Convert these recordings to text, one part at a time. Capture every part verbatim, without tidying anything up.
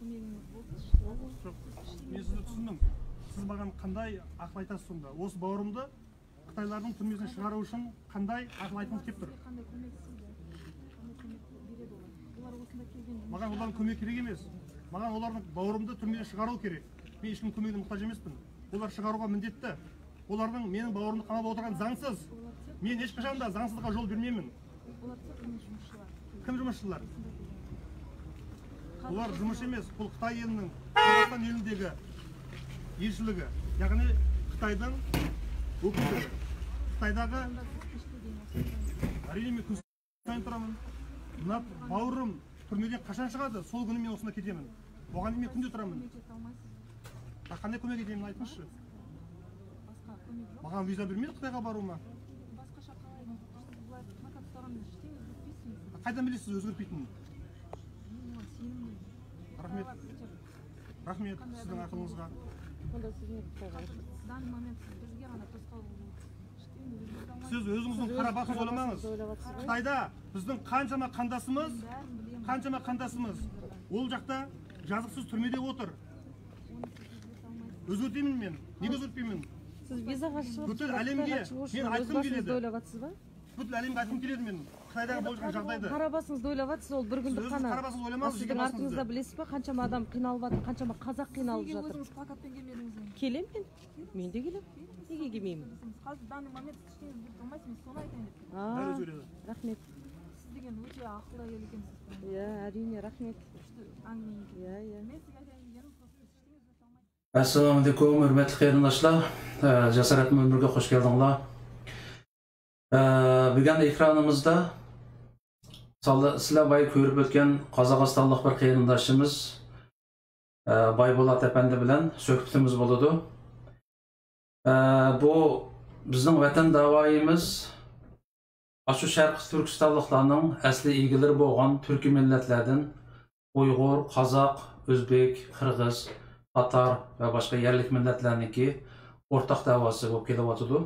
Көмегіңіз болды. Жоқ, мен сізді түсіндім. Сіз маған қандай ақыл айтасыз сонда? Осы бауырымды қытайлардың түрмесінен шығару үшін қандай ақыл айтқыңыз келіп тұр? Сізге қандай көмек, сізге қандай көмек береді олар? Олар осында келген. Маған олардың көмегі керек емес. Маған олардың бауырымды түрмеден шығару керек. Мен ешкімнің көмегіне мұқтаж емеспін. Олар шығаруға міндетті. Олардың менің бауырымды қамап отырған заңсыз. Мен ешқашан да заңсыздыққа жол бермеймін. Олар тек қана жұмысшылар. Кім жұмысшылар? Олар жұмысшы емес. Бұл Қытай елінің Қазақстан еліндегі елшілігі. Яғни Қытайдың өкілдігі. Қытайдағы, әрине, мен күн сайын тұрамын. Мына бауырым түрмеден қашан шығады, сол күні мен осында кетемін. Оған дейін мен күнде тұрамын. Қандай көмек етейін, айтыңызшы? Маған виза бермейді Қытайға баруыма. Қайдан білесіз өзгертпейтінін? Рахмет. Рахмет сіздің ақылыңызға. Онда сіз не қылсаңыз? Сіз өзіңіздің қара басыңызды ойламаңыз. Қытайда біздің қаншама қандасымыз, қаншама қандасымыз ол жақта жазықсыз түрмеде отыр. Өзгертемін мен. Неге өзгертпеймін? Сіз визаға шығып, бүткіл әлемге мен айтқым келеді. Бүткіл әлемге айтқым келеді мен Қытайдағы болып жатқан жағдайды. Қара басыңызды ойлап жатсыз, ол бір күндік ғана. Сіз өзіңіз қара басыңызды ойламаңыз, жеке басыңызды. Артыңызда білесіз бе, қаншама адам қыйналып жатыр, қаншама қазақ қыйналып жатыр? Сіз неге өзіңіз плакатпен келмедіңіз? Келемін мен. Мен де келемін. Неге келмеймін? Қазір данный момент сіз ештеңе өзгерте алмайсыз, мен соны айтайын деп. Бәрі өзгереді. Рахмет. Сіз деген өте ақылды әйел екенсіз. Иә, әрине, рахмет. Күшті әңгіме екен. Иә, иә. Мен сізге айтайын дегенім, сіз ештеңе өзгерте алмайсыз. ئەسسالامۇئەلەيكۇم، ھۆرمەتلىك قېرىنداشلار. ئە، جاسارەت مۇنبىرىگە خۇش كەلدىڭلار. ئە، بۈگۈن ئېكرانىمىزدا سىلەر بايا كۆرۈپ ئۆتكەن قازاقىستانلىق بىر قېرىنداشىمىز، ئە، بايبولات ئەپەندى بىلەن سۆھبىتىمىز بولىدۇ. ئە، بۇ بىزنىڭ ۋەتەن داۋايىمىز ئاشۇ شەرقىي تۈركىستانلىقلارنىڭ ئەسلى ئىگىلىرى بولغان تۈركىي مىللەتلەردىن ئۇيغۇر، قازاق، ئۆزبېك، قىرغىز، تاتار ۋە باشقا يەرلىك مىللەتلەرنىڭكى ئورتاق دەۋاسى بولۇپ كېلىۋاتىدۇ.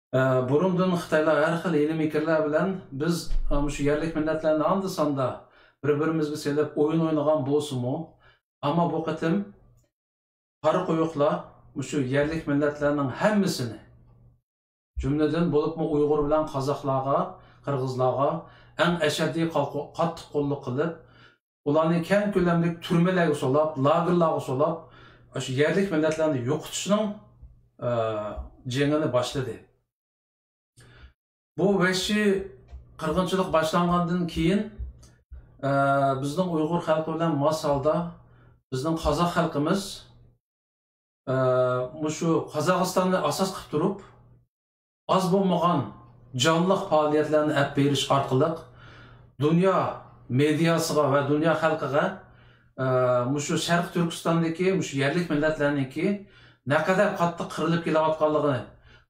ئە، بۇرۇندىن خىتايلار ھەر خىل ھىيلە-مىكىرلەر بىلەن بىز، ئە، مۇشۇ يەرلىك مىللەتلەرنى ئاندا-ساندا بىر-بىرىمىزگە سېلىپ ئويۇن ئوينىغان بولسىمۇ، ئەمما بۇ قېتىم قارا قويۇقلار مۇشۇ يەرلىك مىللەتلەرنىڭ ھەممىسىنى، جۈملىدىن بولۇپمۇ ئۇيغۇر بىلەن قازاقلارغا، قىرغىزلارغا ئەڭ ئەشەددىي قاتتىق قوللۇق قىلىپ، ئۇلارنى كەڭ كۆلەملىك تۈرمىلەرگە سولاپ، لاگېرلارغا سولاپ، ئاشۇ يەرلىك مىللەتلەرنى يوقىتىشنىڭ، ئە، جېڭىنى باشلىدى. بۇ ۋەھشىي قىرغىنچىلىق باشلانغاندىن كېيىن، ئە، بىزنىڭ ئۇيغۇر خەلقى بىلەن ماس ھالدا بىزنىڭ قازاق خەلقىمىز، ئە، مۇشۇ قازاقىستاننى ئاساس قىلىپ تۇرۇپ، ئاز بولمىغان جانلىق پائالىيەتلەرنى ئېلىپ بېرىش ئارقىلىق دۇنيا مېدىياسىغا ۋە دۇنيا خەلقىگە، ئە، مۇشۇ شەرقىي تۈركىستاندىكى مۇشۇ يەرلىك مىللەتلەرنىڭكى نەقەدەر قاتتىق قىرىلىپ كېلىۋاتقانلىقىنى،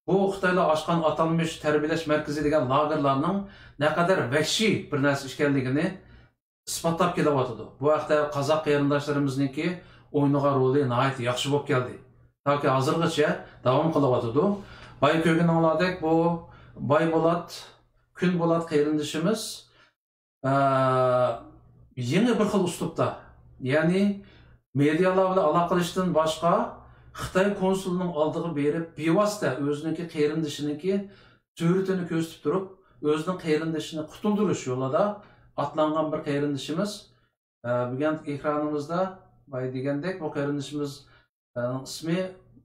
بۇ خىتايلار ئاچقان ئاتالمىش تەربىيەلەش مەركىزى دېگەن لاگېرلارنىڭ نەقەدەر ۋەھشىي بىر نەرسە ئىكەنلىكىنى ئىسپاتلاپ كېلىۋاتىدۇ. بۇ ھەقتە قازاق قېرىنداشلىرىمىزنىڭكى ئوينىغان رولى ناھايىتى ياخشى بولۇپ كەلدى. تاكى ھازىرغىچە داۋام قىلىۋاتىدۇ. بايا كۆرگىنىڭلاردەك بۇ بايبولات، كۈنبولات قېرىندىشىمىز، ئە، يېڭى بىر خىل ئۇسلۇبتا، يەنى مېدىيالار بىلەن ئالاقىلىشىشتىن باشقا خىتاي كونسۇلىنىڭ ئالدىغا بېرىپ، بىۋاسىتە ئۆزىنىڭكى قېرىندىشىنىڭكى سۈرىتىنى كۆرسىتىپ تۇرۇپ، ئۆزىنىڭ قېرىندىشىنى قۇتۇلدۇرۇش يولىدا ئاتلانغان بىر قېرىندىشىمىز. ئە، بۈگۈن ئېكرانىمىزدا بايا دېگەندەك، بۇ قېرىندىشىمىز، ئە، ئىسمى،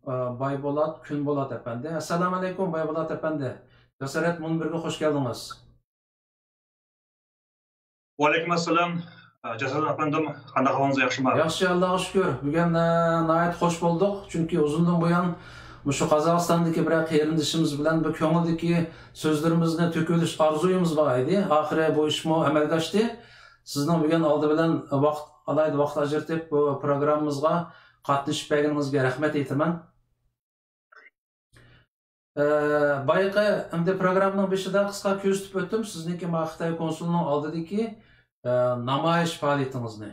ئە، بايبولات كۈنبولات ئەپەندى. ئەسسالامۇئەلەيكۇم، بايبولات ئەپەندى. جاسارەت مۇنبىرىگە خوش كەلدىڭىز. ۋەئەلەيكۇم ئەسسالام. جاسارەت ئەپەندىم، قانداق ئەھۋالىڭىز، ياخشىمۇ؟ ياخشى، ئاللاغا شۈكۈر. بۈگۈن، ئە، ناھايىتى خوش بولدۇق. چۈنكى ئۇزۇندىن بۇيان مۇشۇ قازاقىستاندىكى بىرەر قېرىندىشىمىز بىلەن بىر كۆڭۈلدىكى سۆزلىرىمىزنى تۆكۈۋېلىش ئارزۇيىمىز بار ئىدى. ئاخىرى بۇ ئىشمۇ ئەمەلگە ئاشتى. سىزنىڭ بۈگۈن ئالدى بىلەن ۋاقىت، ئالاھىدە ۋاقىت ئاجرىتىپ بۇ پروگراممىمىزغا قاتنىشىپ بەرگىنىڭىزگە رەھمەت ئېيتىمەن. ئە، بايىقى ئەمدى پروگراممىنىڭ بېشىدا قىسقا كۆرسىتىپ ئۆتتۈم سىزنىڭكى ما خىتاي كونسۇلىنىڭ ئالدىدىكى، ئە، نامايىش پائالىيىتىڭىزنى.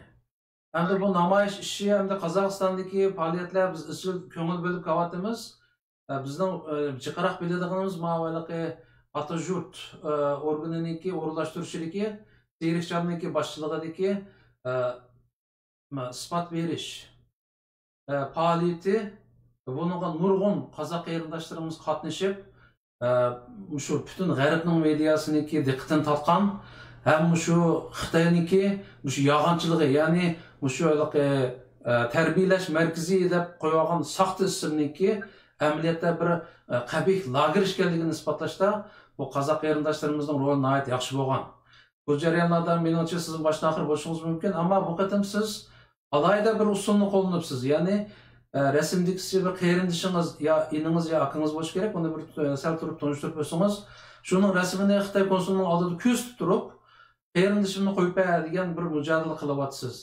ئەمدى بۇ نامايىش ئىشى، ئەمدى قازاقىستاندىكى پائالىيەتلەر بىز ئىزچىل كۆڭۈل بۆلۈپ كېلىۋاتىمىز. ئە، بىزنىڭ، ئە، جىقراق بىلىدىغىنىمىز ماۋۇ ھېلىقى ئاتايۇرت ئورگىنىنىڭكى ئورۇنلاشتۇرۇشىدىكى، سېرىقجاننىڭكى باشچىلىقىدىكى ئىسپات بېرىش پائالىيىتى، بۇنىڭغا نۇرغۇن قازاق قېرىنداشلىرىمىز قاتنىشىپ، مۇشۇ پۈتۈن غەربنىڭ مېدىياسىنىڭكى دىققىتىنى تارتقان ھەم مۇشۇ خىتاينىڭكى مۇشۇ يالغانچىلىقى، يەنى مۇشۇ ھېلىقى تەربىيەلەش مەركىزى دەپ قويۇۋالغان ساختا ئىسىمنىڭكى ئەمەلىيەتتە بىر قەبىھ لاگېر ئىكەنلىكىنى ئىسپاتلاشتا بۇ قازاق قېرىنداشلىرىمىزنىڭ رولى ناھايىتى ياخشى بولغان. بۇ جەريانلاردا مېنىڭچە سىزمۇ باشتىن ئاخىر بولۇشىڭىز مۇمكىن، ئەمما بۇ قېتىم سىز ئالاھىدە بىر ئۇسۇلنى قوللىنىپسىز. يەنى، ئە، رەسىمدىكىسى بىر قېرىندىشىڭىز يا ئىنىڭىز يا ئاكىڭىز بولۇشى كېرەك. ئۇنى بىر، ئە، سەل تۇرۇپ تونۇشتۇرۇپ ئۆتسىڭىز. شۇنىڭ رەسىمىنى خىتاي كونسۇلىنىڭ ئالدىدا كۆرسىتىپ تۇرۇپ، «قېرىندىشىمنى قويۇپ بەر» دېگەن بىر مۇجادىلە قىلىۋاتىسىز.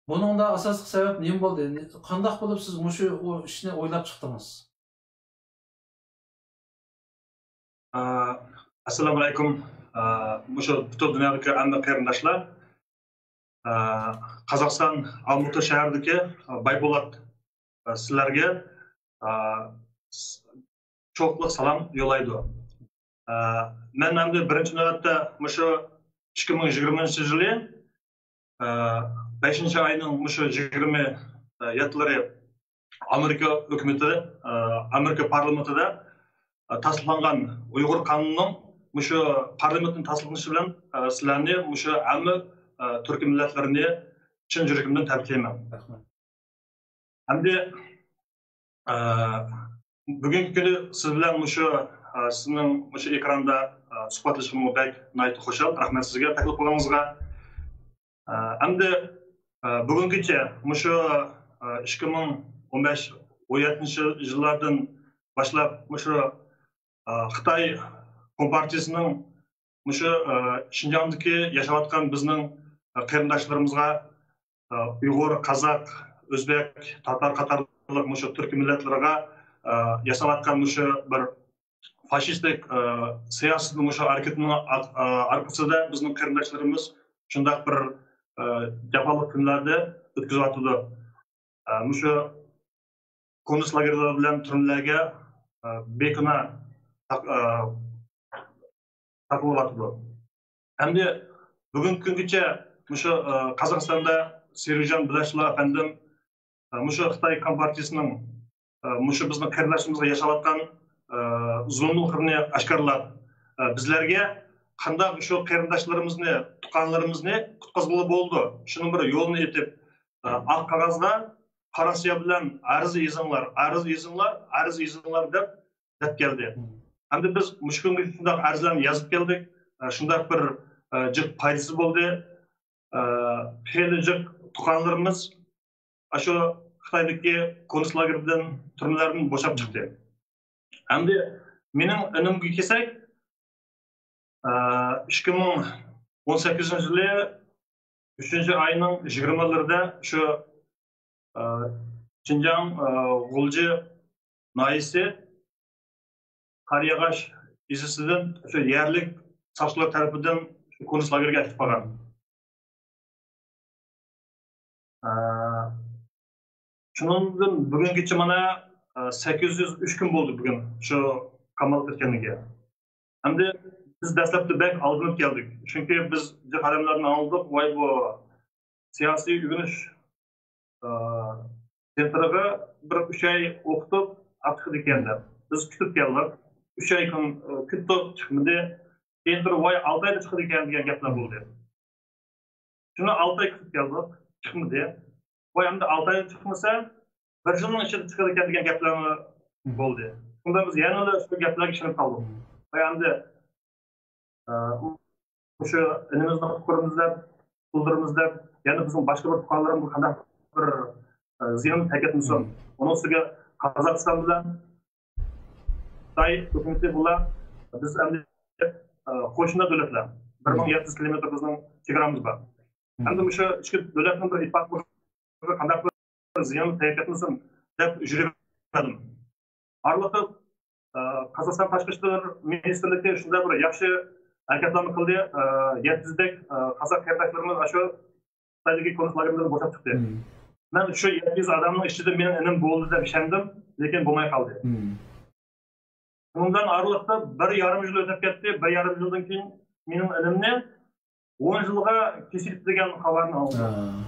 بۇنىڭدا ئاساسلىق سەۋەب نېمە بولدى؟ قانداق بولۇپ سىز مۇشۇ ئۇ ئىشنى ئويلاپ چىقتىڭىز؟ ئە، ئەسسالامۇ ئەلەيكۇم. ئە، مۇشۇ پۈتۈن دۇنيادىكى ھەممە قېرىنداشلار. ئە، قازاقىستان ئالمۇتا شەھىرىدىكى، ئە، بايپولات، ئە، سىلەرگە، ئە، س-، چوقلۇق سالام يوللايدۇ. ئە، مەن ئەمدى بىرىنچى نۆۋەتتە مۇشۇ ئىككى مىڭ يىگىرمىنچى يىلى، ئە، بەشىنچى ئاينىڭ مۇشۇ يىگىرمە يەتتىلىرى ئامېرىكا ھۆكۈمىتى، ئە، ئامېرىكا پارلامېنتىدا، ئە، تەستىقلانغان ئۇيغۇر قانۇنىنىڭ مۇشۇ پارلامېنتنىڭ تەستىقلىنىشى بىلەن، ئە، سىلەرنى مۇشۇ ھەممە، ئە، تۈركىي مىللەتلەرنى چىن يۈرىكىمدىن تەبرىكلەيمەن. رەھمەت. ئەمدى، ئە، بۈگۈنكى كۈنى سىز بىلەن مۇشۇ، ئە، سىزنىڭ مۇشۇ ئېكراندا، ئە، سۇھبەتلىشىشىمغا بەك ناھايىتى خۇشال. رەھمەت سىزگە تەكلىپ قىلغىنىڭىزغا. ئە، ئەمدى، ئە، بۈگۈنگىچە مۇشۇ، ئە، ئىككى مىڭ ئون بەش، ئون يەتتىنچى يىللاردىن باشلاپ مۇشۇ، ئە، خىتاي كومپارتىيىسىنىڭ مۇشۇ، ئە، شىنجاڭدىكى ياشاۋاتقان بىزنىڭ، ئە، قېرىنداشلىرىمىزغا، ئە، ئۇيغۇر، قازاق، ئۆزبەك، تاتار قاتارلىق مۇشۇ تۈركىي مىللەتلەرگە، ئە، ياساۋاتقان مۇشۇ بىر فاشىستىك، ئە، سىياسىتىنىڭ مۇشۇ ھەرىكىتىنىڭ ئار-، ئە، ئارقىسىدا بىزنىڭ قېرىنداشلىرىمىز شۇنداق بىر، ئە، جاپالىق كۈنلەردە ئۆتكۈزۈۋاتىدۇ. ئە، مۇشۇ كونتس لاگېرلار بىلەن تۈرمىلەرگە، ئە، بىگۇناھ تاق-، ئە، تاقىۋالاتىدۇ. ئەمدى بۈگۈنكى كۈنگىچە مۇشۇ، ئە، قازاقىستاندا سېرىقجان بىلەشلا ئەپەندىم، ئە، مۇشۇ خىتاي كومپارتىيىسىنىڭ، ئە، مۇشۇ بىزنىڭ قېرىنداشلىرىمىزغا ياساۋاتقان، ئە، زۇلۇملىرىنى ئاشكارىلاپ، ئە، بىزلەرگە قانداق شۇ قېرىنداشلىرىمىزنى، تۇغقانلىرىمىزنى قۇتقۇزغىلى بولىدۇ، شۇنىڭ بىر يولىنى ئېتىپ، ئە، ئاق قەغەزگە قارا سىيا بىلەن «ئەرز يېزىڭلار، ئەرز يېزىڭلار، ئەرز يېزىڭلار» دەپ دەپ كەلدى. ھەمدە بىز مۇشۇ كۈنگىچە شۇنداق ئەرزلەرنى يازىپ كەلدۇق. ئە، شۇنداق بىر، ئە، جىق پايدىسى بولدى. ئە، خېلى جىق تۇغقانلىرىمىز ئاشۇ خىتايدىكى كونتس لاگېردىن، تۈرمىلەردىن بوشاپ چىقتى. ئەمدى مېنىڭ ئىنىمگە كەلسەك، ئىككى مىڭ ئون سەككىزىنچى يىلى ئۈچىنچى ئاينىڭ يىگىرمىلىرىدە شۇ، شىنجاڭ، غۇلجا ناھىيەسى قارىياغاچ يېزىسىدىن شۇ يەرلىك ساقچىلار تەرىپىدىن شۇ كونتس لاگېرىگە ئەكېتىپ قالغان. ئە، شۇنىڭدىن بۈگۈنگىچە مانا، ئە، سەككىز يۈز ئۈچ كۈن بولدى بۈگۈن شۇ قاماپ كەتكەنلىكى. ئەمدى بىز دەسلەپتە بەك ئالدىنىپ كەلدۇك. چۈنكى بىز جىق ئادەملەردىن ئاڭلىدۇق، ۋاي، بۇ سىياسىي ئۆگىنىش، ئە، سېنتىرىغا بىر ئۈچ ئاي ئوقۇتۇپ، ئاپ چىقىدىكەن دەپ. بىز كۈتۈپ كەلدۇق. ئۈچ ئاي كۈن، ئە، كۈتتۇق، چىقمىدى. كېيىن تۇرۇپ، ۋاي، ئالتە ئايدا چىقىدىكەن دېگەن گەپلەر بولدى. شۇنى ئالتە ئاي كۈتۈپ كەلدۇق، چىقمىدى. ۋاي، ئەمدى ئالتە ئايدا چىقمىسا، بىر يىلنىڭ ئىچىدە چىقىدىكەن دېگەن گەپلەرمۇ بولدى. شۇندا بىز يەنىلا شۇ گەپلەرگە ئىشىنىپ قالدۇق. ۋاي، ئەمدى، ئە، مۇشۇ ئىنىمىزنى قۇتقۇزىمىز دەپ، قۇتۇلدۇرىمىز دەپ، يەنە بىزنىڭ باشقا بىر پۇقرالىرىمىزغا قانداق بىر، ئە، زىيان تەگكەنمىسۇن. ئۇنىڭ ئۈستىگە قازاقىستان بىلەن خىتاي ھۆكۈمىتى بۇلار، بىز ئەمدى، ئە، قوشنا دۆلەتلەر. بىر مىڭ يەتتە يۈز كىلومېتىر بىزنىڭ چېگرامىز بار. ئەمدى مۇشۇ ئىككى دۆلەتنىڭ بىر ئىتتىپاقلىقىغا قانداق بىر زىيان تەگكەنمىسۇن دەپ يۈرۈۋەردىم. ئارىلىقتا، ئە، قازاقىستان تاشقى ئىشلار مىنىستىرلىكى شۇنداق بىر ياخشى ھەرىكەتلەرنى قىلدى. ئە، يەتتە يۈزدەك، ئە، قازاق قېرىنداشلىرىمىز ئاشۇ خىتايدىكى كونتس لاگېرلىرىدىن بوشاپ چىقتى. مەن شۇ يەتتە يۈز ئادەمنىڭ ئىچىدە مېنىڭ ئىنىم بولدى دەپ ئىشەندىم، لېكىن بولماي قالدى. شۇنىڭ بىلەن ئارىلىقتا بىر يارىم يىل ئۆتۈپ كەتتى. بىر يارىم يىلدىن كېيىن مېنىڭ ئىنىمنى ئون يىلغا كېسىۋېتىپتۇ دېگەن خەۋەرنى ئاڭلىدىم.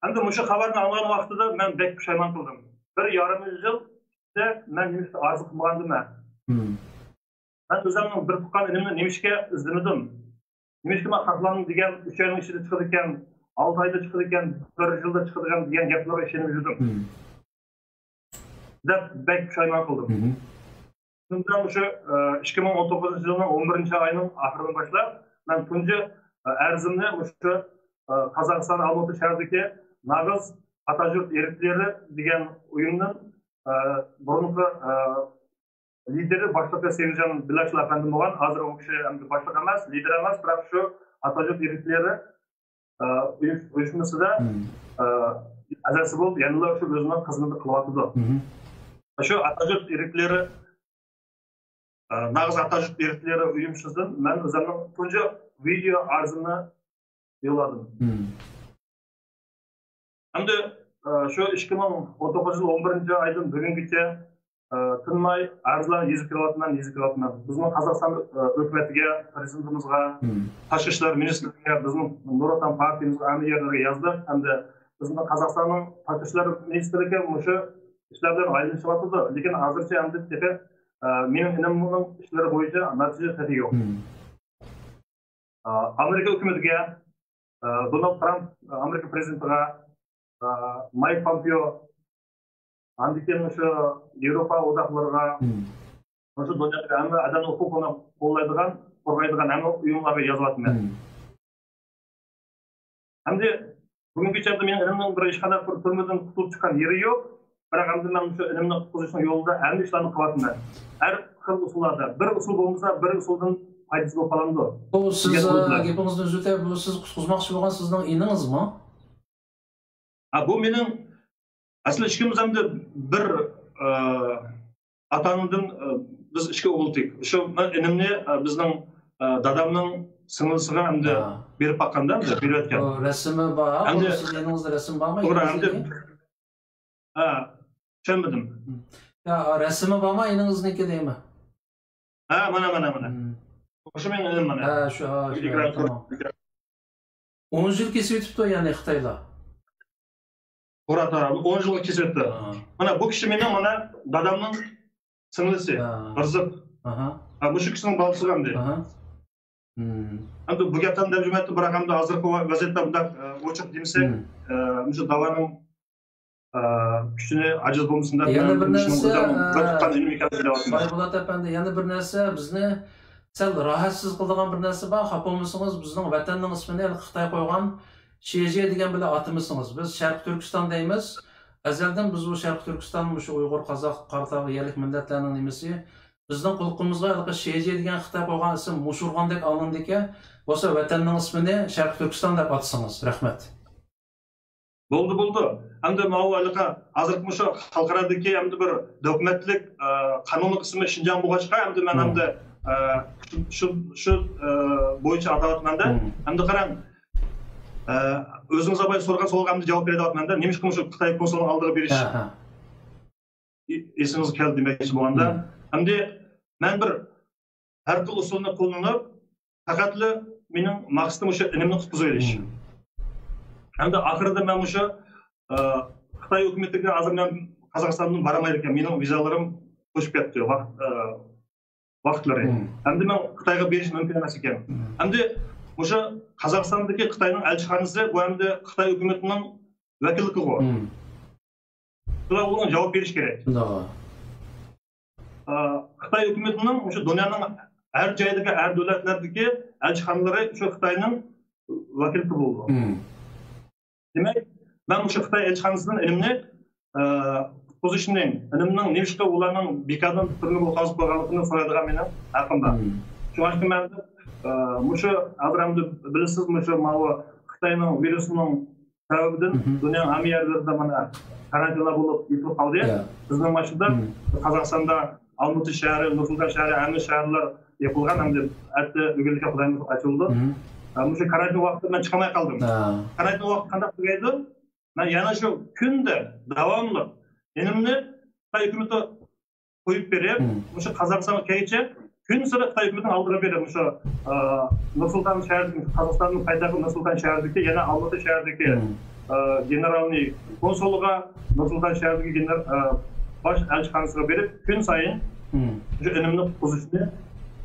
ئەمدى مۇشۇ خەۋەرنى ئاڭلىغان ۋاقتىدا مەن بەك پۇشايمان قىلدىم. بىر يارىم يىل مەن نېمىشقا ئارزۇ قىلمىغاندىمەن؟ مەن ئۆزۈمنىڭ بىر تۇغقان ئىنىمنى نېمىشقا ئىزدىمىدىم؟ نېمىشقا مەن خاتالامدىم دېگەن، ئۈچ ئاينىڭ ئىچىدە چىقىدىكەن، ئالتە ئايدا چىقىدىكەن، بىر يىلدا چىقىدىكەن دېگەن گەپلەرگە ئىشىنىپ يۈردۈم دەپ بەك پۇشايمان قىلدىم. شۇنىڭ بىلەن مۇشۇ ئىككى مىڭ ئون توققۇزىنچى يىلنىڭ ئون بىرىنچى ئاينىڭ ئاخىرىدىن باشلاپ مەن تۇنجى ئەرزىمنى مۇشۇ قازاقىستان ئالمۇتى شەھىرىدىكى ناغىز ئاتاجۇرت ئېرىقلىرى دېگەن ئۇيۇمنىڭ بۇرۇنقى لىدېرى، باشلىقى سېرژان بىلاشلا ئەپەندىم بولغان. ھازىر ئۇ كىشى ئەمدى باشلىق ئەمەس، لىدېر ئەمەس، بىراق شۇ ئاتاجۇرت ئېرىقلىرى ئۇيۇشمىسىدا ئەزاسى بولۇپ يەنىلا شۇ ئۆزىنىڭ خىزمىتىنى قىلىۋاتىدۇ. شۇ ئاتاجۇرت ئېرىقلىرى ناغىز ئاتاجۇرت ئېرىقلىرى ئۇيۇشمىسىدىن مەن ئۆزۈمنىڭ تۇنجى ۋىدېئو ئارزۇمنى يوللىدىم. ئەمدى شۇ ئىككى مىڭ ئون توققۇزىنچى يىل ئون بىرىنچى ئايدىن بۈگۈنگىچە تىنماي ئارزۇلارنى يېزىپ كېلىۋاتىمەن، يېزىپ كېلىۋاتىمەن. بىزنىڭ قازاقىستان ھۆكۈمىتىگە، پرېزىدېنتىمىزغا، تاشقى ئىشلار مىنىستىرلىكىگە، بىزنىڭ نۇر ئوتان پارتىيىمىزغا، ھەممە يەرلەرگە يازدۇق. ئەمدى بىزنىڭ قازاقىستاننىڭ تاشقى ئىشلار مىنىستىرلىكى مۇشۇ ئىشلار بىلەن ئايلىنىشىۋاتىدۇ. لېكىن ھازىرچە ئەمدى تېخى مېنىڭ ئىنىمنىڭ ئىشلىرى بويىچە نەتىجە تېخى يوق. ئامېرىكا ھۆكۈمىتىگە، دونالد ترامپ، ئامېرىكا پرېزىدېنتىغا، مايك پومپېئو، ئاندىن كېيىن مۇشۇ ياۋروپا ئوداقلىرىغا، مۇشۇ دۇنيادىكى ھەممە ئادەم ھوقۇقىنى قوللايدىغان، قورغايدىغان ھەممە ئۇيۇملارغا يازىۋاتىمەن. ئەمدى بۈگۈنگىچە مېنىڭ ئىنىمنىڭ بىر ھېچقانداق بىر تۈرمىدىن قۇتۇلۇپ چىققان يېرى يوق. بىراق ئەمدى مەن مۇشۇ ئىنىمنى قۇتقۇزۇشنىڭ يولىدا ھەممە ئىشلارنى قىلىۋاتىمەن. ھەر خىل ئۇسۇللاردا. بىر ئۇسۇل بولمىسا، بىر ئۇسۇلدىن پايدىسى بولۇپ قالامدۇ؟ بۇ سىز، دېگەن ئويدىمەن. گېپىڭىزنى ئۈزۈۋېتەي، بۇ سىز قۇتقۇزماقچى بولغان سىزنىڭ ئىنىڭىزمۇ؟ ھە، بۇ مېنىڭ ئەسلى ئىككىمىز ئەمدى بىر، ئە، ئاتا-ئانىدىن، ئە، بىز ئىككى ئوغۇل تېگىپ. شۇ مەن ئىنىمنى، ئە، بىزنىڭ، ئە، دادامنىڭ سىڭلىسىغا ئەمدى بېرىپ باققاندا، ئەمدى بېرىۋەتكەن. ئۇ رەسىمى بار، ئەمدى بۇ سىزنىڭ ئىنىڭىزدا رەسىم بارمۇ؟ توغرا، ئەمدى، ھە، چۈشەنمىدىم. يا، رەسىمى بارمۇ ئىنىڭىزنىڭكى دەيمەن؟ ھە، مانا، مانا، مانا. مم. شۇ مېنىڭ ئىنىم مانا. ھە، شۇ، ھە، شۇ، تامام. ئون يىل كېسىۋېتىپتۇ، يەنى خىتايلار. توغرا، توغرا. ئون يىلغا كېسىۋېتىپتۇ. ھە. مانا بۇ كىشى مېنىڭ، مانا دادامنىڭ سىڭلىسى، ھە. قىزى. ئاھا. ھە، مۇشۇ كىشىنىڭ بالىسى ئەمدى. ئاھا. مم. ئەمدى بۇ گەپلەرنى دەپ يۈرمەيتتىم، بىراق ئەمدى ھازىرقى ۋە-، ۋەزىيەتتە بۇنداق، ئە، ئوچۇق دېمىسەك، مم. ئە، مۇشۇ داۋانىڭ، ئە، كۈچىنى ئاجىز بولمىسۇن دەپ، يەنە مەن بىر مۇشۇنىڭ نەرسە، ئۆزۈم ئە، بىر تۇغقان ئىنىم ئىكەنلىكىنى دەۋاتىمەن. بايبولات ئەپەندى، يەنە بىر نەرسە، بىزنى سەل راھەتسىز قىلىدىغان بىر نەرسە بار. خاپا بولمىسىڭىز، بىزنىڭ ۋەتەننىڭ ئىسمىنى خىتاي قويغان شېجې دېگەن بىلەن ئاتىمىسىڭىز. بىز شەرقىي تۈركىستان دەيمىز. ئەزەلدىن بىز بۇ شەرقىي تۈركىستان، مۇشۇ ئۇيغۇر، قازاق، قاراتاغ يەرلىك مىللەتلەرنىڭ نېمىسى، بىزنىڭ قۇلىقىمىزغا ھېلىقى شېجې دېگەن خىتاي قويغان ئىسىم مۇشۇرغاندەك ئاڭلىنىدىكەن. بولسا ۋەتەننىڭ ئىسمىنى شەرقىي تۈركىستان دەپ ئاتىسىڭىز. رەھمەت. بولدى، بولدى. ئەمدى ماۋۇ ھېلىقى ھازىرقى مۇشۇ خەلقئارادىكى ئەمدى بىر ھۆكۈمەتلىك، ئە، قانۇنلۇق ئىسمى شىنجاڭ بولغاچقا، ئەمدى مەن مم. ئەمدى، ئە، شۇ، شۇ، شۇ، ئە، بويىچە ئاتاۋاتىمەن-دە. مم. ئەمدى قاراڭ، ئە، ئۆزىڭىز ئاۋاي سورىغان سوئالغا ئەمدى جاۋاب بېرىۋاتىمەن-دە. نېمىشقا مۇشۇ خىتاي كونسۇلىنىڭ ئالدىغا بېرىش ھە، ھە. ئېسىڭىزگە كەلدى دېمەكچى بولغاندا. مم. ئەمدى مەن بىر ھەر خىل ئۇسۇلنى قوللىنىپ، پەقەتلا مېنىڭ مەقسىتىم مۇشۇ ئىنىمنى قۇتقۇزۇۋېلىش. مم. ھەمدە ئاخىرىدا مەن مۇشۇ، ئە، خىتاي ھۆكۈمىتىگە ھازىر مەن قازاقىستاندىن بارالمايدىكەن، مېنىڭ ۋىزالىرىم توشۇپ كەتتى، ۋاقىت، ئە، ۋاقىتلىرى. مم. ھەمدە مەن خىتايغا بېرىش مۇمكىن ئەمەس ئىكەن. مم. ھەمدە مۇشۇ قازاقىستاندىكى خىتاينىڭ ئەلچىخانىسى بۇ ھەمدە خىتاي ھۆكۈمىتىنىڭ ۋەكىللىكىغۇ. مم. شۇلار ئۇنىڭ جاۋاب بېرىشى كېرەك. شۇنداق. ئا، خىتاي ھۆكۈمىتىنىڭ مۇشۇ دۇنيانىڭ ھەر جايىدىكى، ھەر دۆلەتلەردىكى ئەلچىخانىلىرى شۇ خىتاينىڭ ۋەكىللىكى بولىدۇ. مم. دېمەك، مەن مۇشۇ خىتاي ئەلچىخانىسىدىن ئىنىمنى، ئا، قۇتقۇزۇشنى، ئىنىمنىڭ نېمىشقا ئۇلارنىڭ بىكاردىن تۈرمىگە ئولتۇرغۇزۇپ قويغانلىقىنى سورايدىغان مېنىڭ ھەققىم بار. مم. شۇڭا مەن، ئا، مۇشۇ ھازىر ئەمدى بىلىسىز، مۇشۇ ماۋۇ خىتاينىڭ ۋىرۇسىنىڭ سەۋەبىدىن مم. دۇنيانىڭ ھەممە يەرلىرىدە مانا كارانتىنلار بولۇپ يېپىلىپ قالدى. يا. بىزنىڭ ماشىنىدا مم. قازاقىستاندا ئالمۇتى شەھىرى، نۇرسۇلتان شەھىرى، ھەممە شەھەرلەر يېپىلغان، ئەمدى ئەتە ئۆگۈنلۈككە خۇدايىمىز ئاچىلىدۇ. مم. ئە، مۇشۇ كارانتىن ۋاقتىدا مەن چىقالماي قالدىم. ھە. كارانتىن ۋاقتى قانداق تۈگەيدۇ؟ مەن يەنە شۇ كۈندە داۋاملىق ئىنىمنى خىتاي ھۆكۈمىتى قويۇپ بېرىپ، مۇشۇ قازاقىستانغا كەلگىچە كۈنسېرى خىتاي ھۆكۈمىتىنىڭ ئالدىغا بېرىپ، مۇشۇ، ئە، نۇرسۇلتان شەھىرىدىكى، قازاقىستاننىڭ پايتەختى نۇرسۇلتان شەھىرىدىكى، يەنە ئالمۇتا شەھىرىدىكى، ئە، گېنېرالنىي كونسۇلىغا، نۇرسۇلتان شەھىرىدىكى گېنېر-، ئە، باش ئەلچىخانىسىغا بېرىپ، كۈن سايىن مۇشۇ ئىنىمنى قۇتقۇزۇشنى،